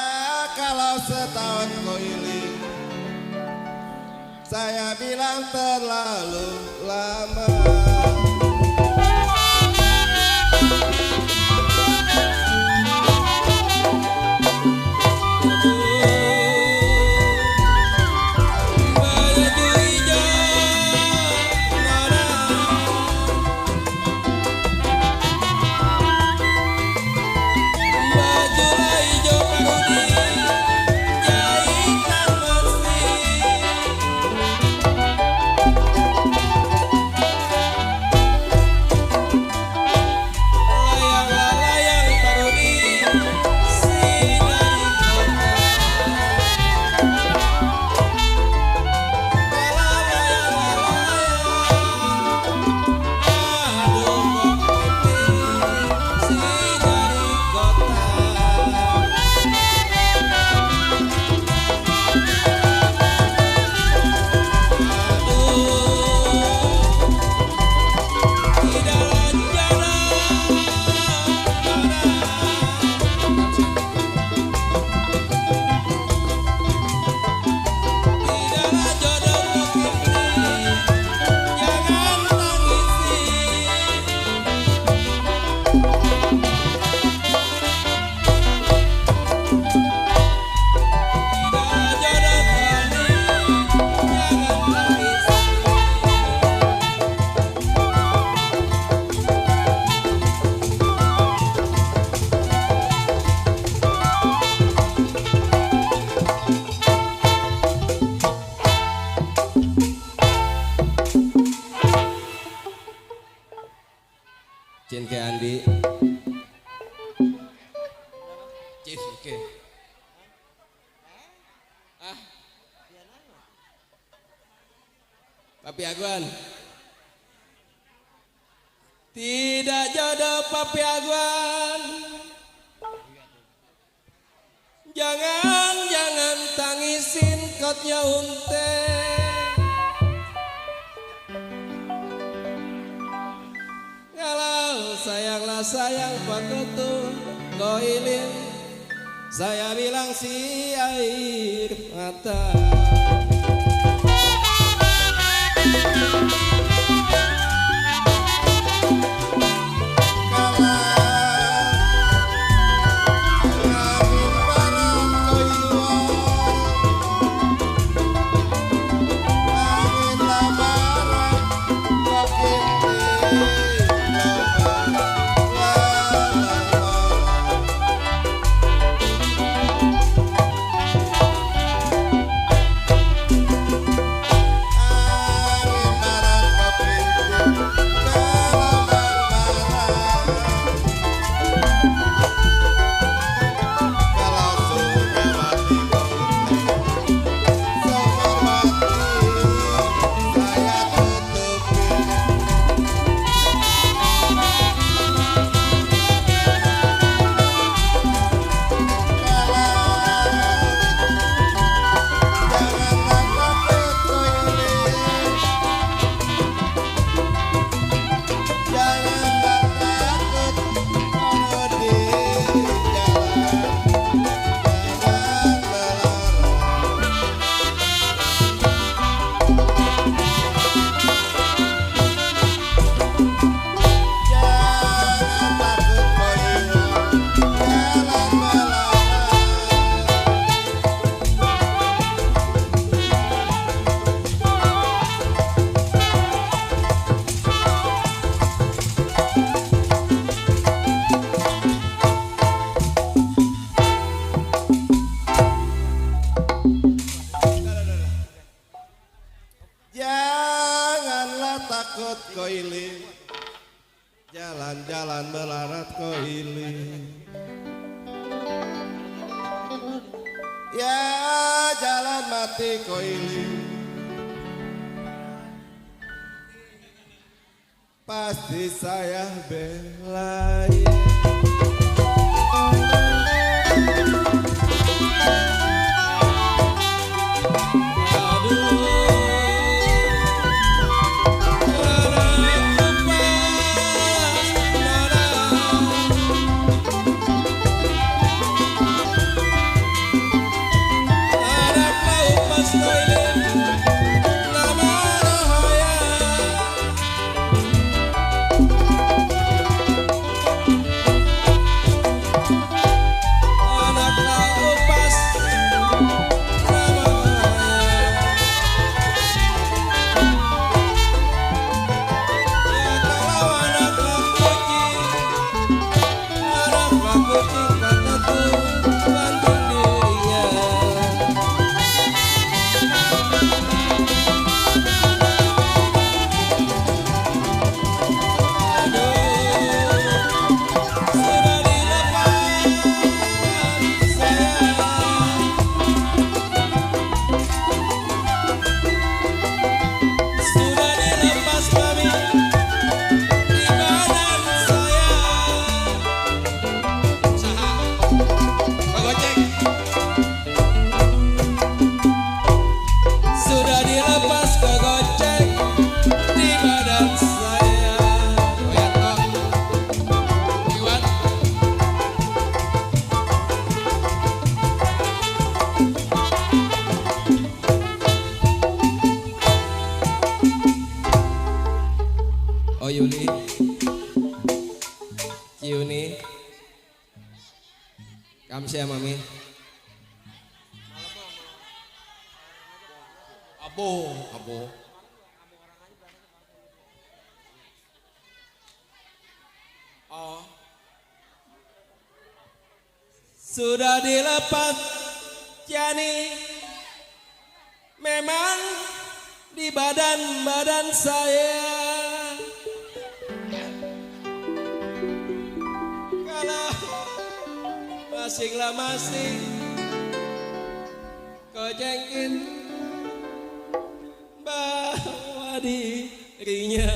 kalau setahun koiling saya bilang terlalu lama. Cin ke Andi. Cin ke. Papi Aguan. Tidak jodoh Papi Aguan. Jangan tangisin kotnya unte. Kalau sayanglah sayang pakutu koilin, saya bilang si air mata. takut koiling, jalan-jalan melarat koiling. Ya jalan mati koiling, pasti saya belain. Kamsi ya mami. Abo. Oh. Sudah dilepas Jani. Memang di badan saya. Kalau masing-lah masing kau jengkin bawa dirinya.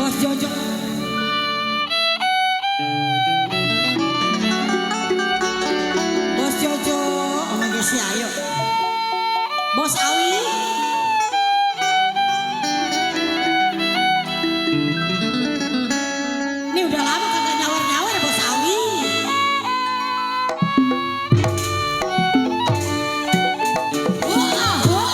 Bos Jojo. Bos Jojo, oh my gosh, ayo. Bos Awi. Ini udah lama kagak nyawar-nyawar Bos Awi. Wah, wah.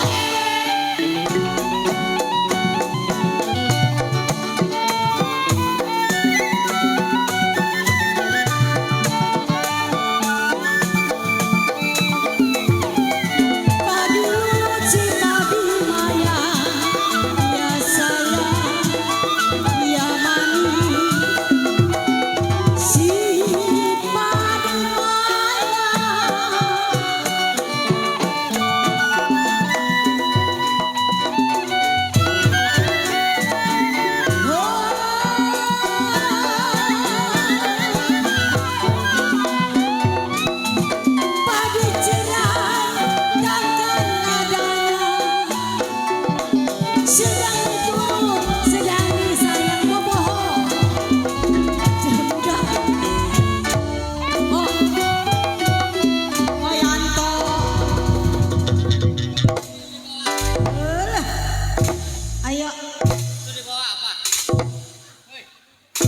Ayo. Itu dibawa apa?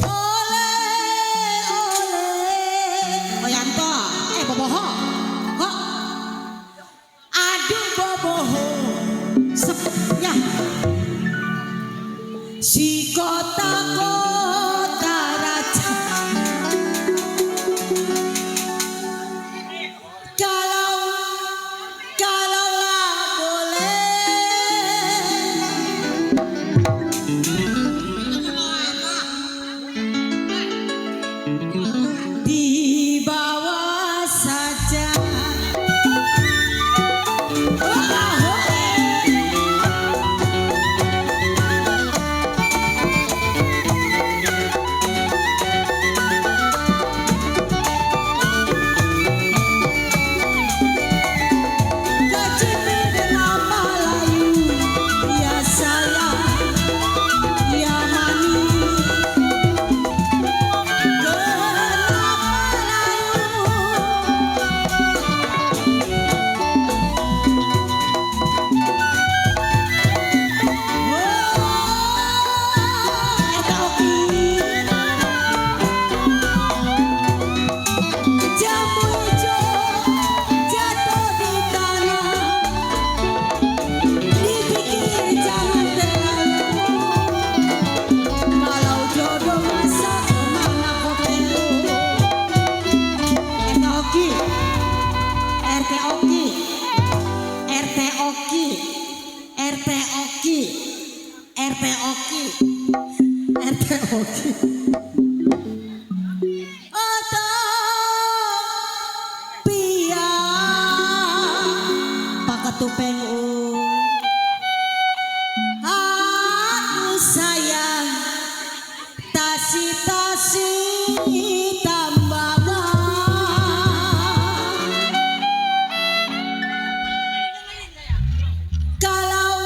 Oleh, oleh. Oyanto, boboho. Kok? Aduh boboho. Ya. Si kota-kota raja. Kalaulah boleh. Dibawa saja. oke. Atau pia pakatupeng aku sayang tasi-tasi tambahan. Kalau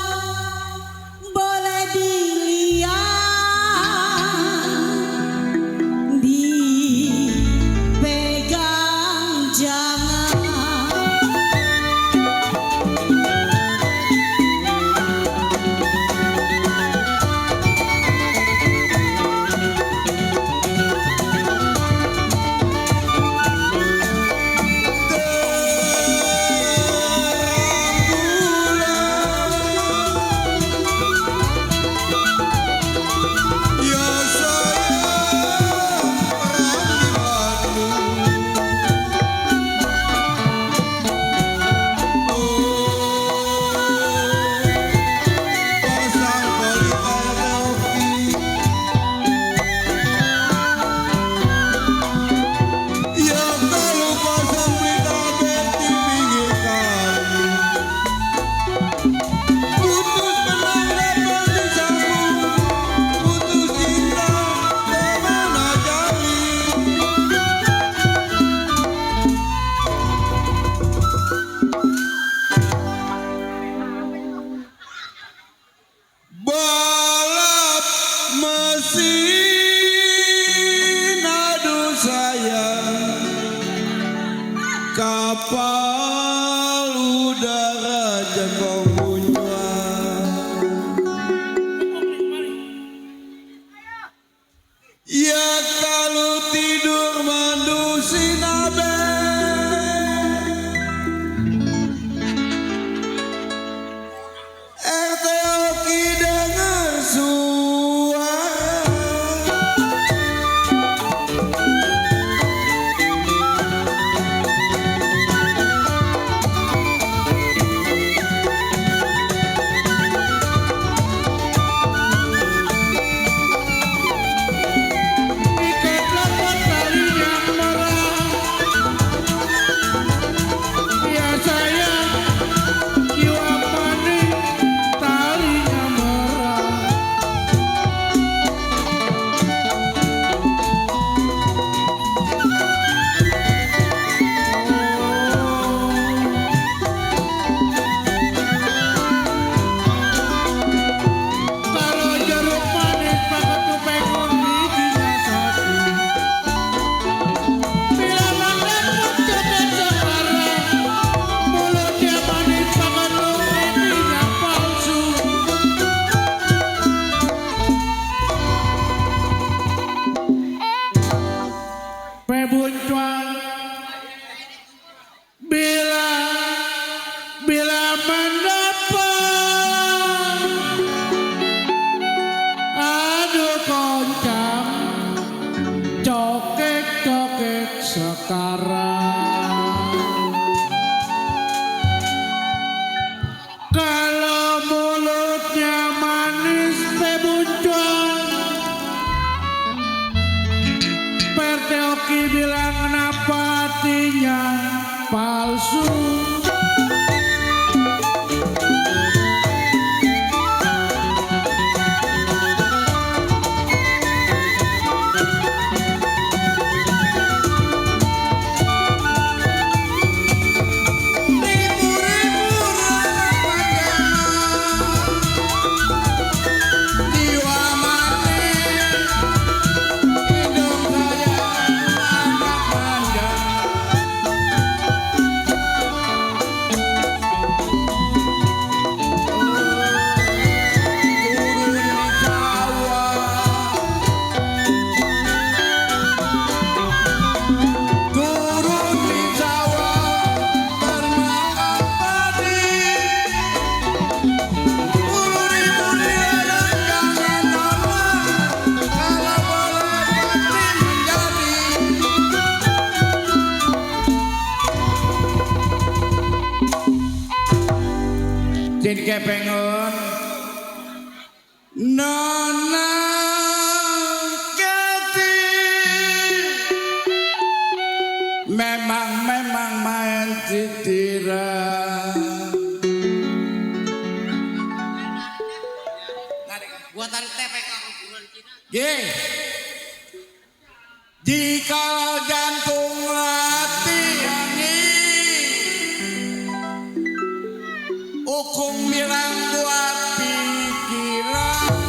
boleh dilihat, dipegang jangan. Balap mesin aduh sayang, kapal udara jengkong bunyuan. Ya kalau tidur mandusin abe, RT Oki denger suara. Ikatlah tali yang merah. Ya sayang, jiwa manis talinya merah. Kalau jeruk manis pakatupeng bijinya satu. Bila makan mencoket sekarang, mulutnya manis pakatupeng minyak palsu. Pebuncuan bila mendapat, aduh koncang cokek-cokek sekarang. Kalau mulutnya manis pebuncuan, Perte Oki bilang kenapa hatinya palsu. Jin kepengen Nona tarik tepek aku kurang Cina. Ye. Jika jantung hati hukum bilang buat pikiran.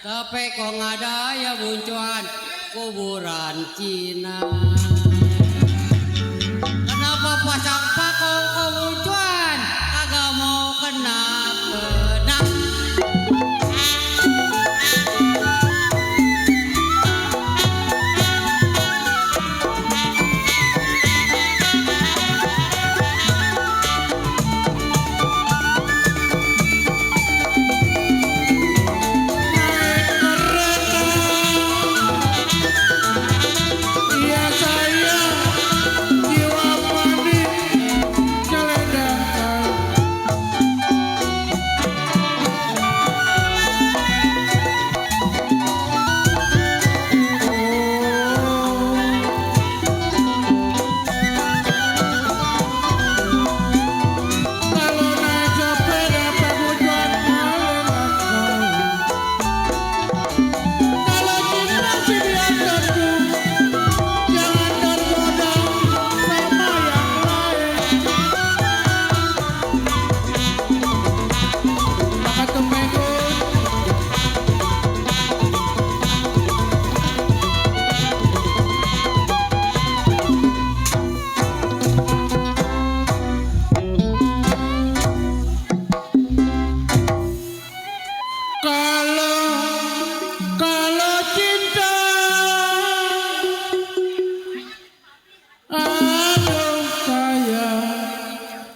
Tapi kok ada ya buncuan kuburan Cina. Kenapa pasang pakong buncuan kagak mau kena bedak.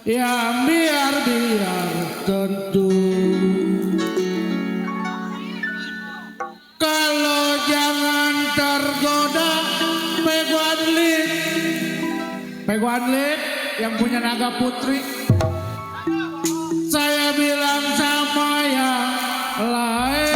Ya biar tentu. Kalau jangan tergoda Peguanlit yang punya naga putri. Saya bilang sama yang lain.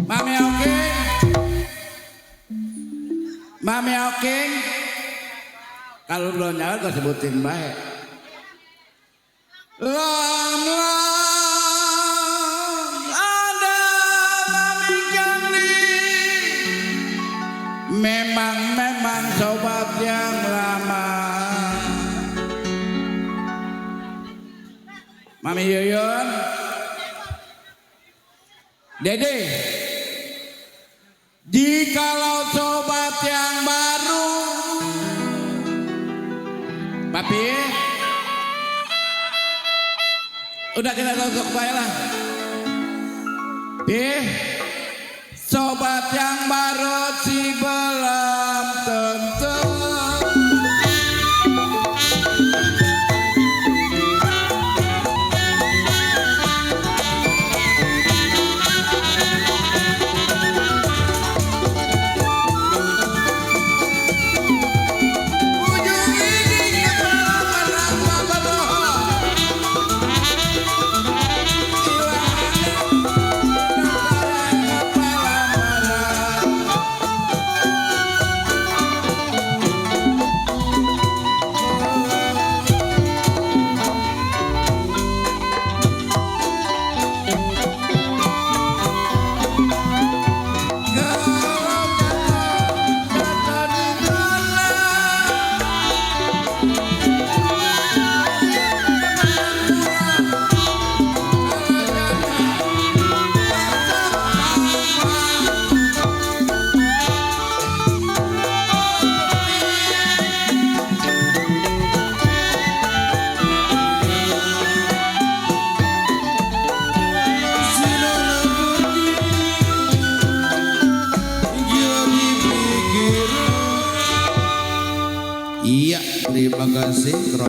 Mami oke. Mami oke. Kalau belum nyala kau sebutin baik. Long ada Mami Kandi. Memang sobat yang lama. Mami Yuyun, Dede, jikalau sobat yang baru, Papi, udah kita tutup baiklah. Sobat yang baru si belum tentu. Iya, terima kasih.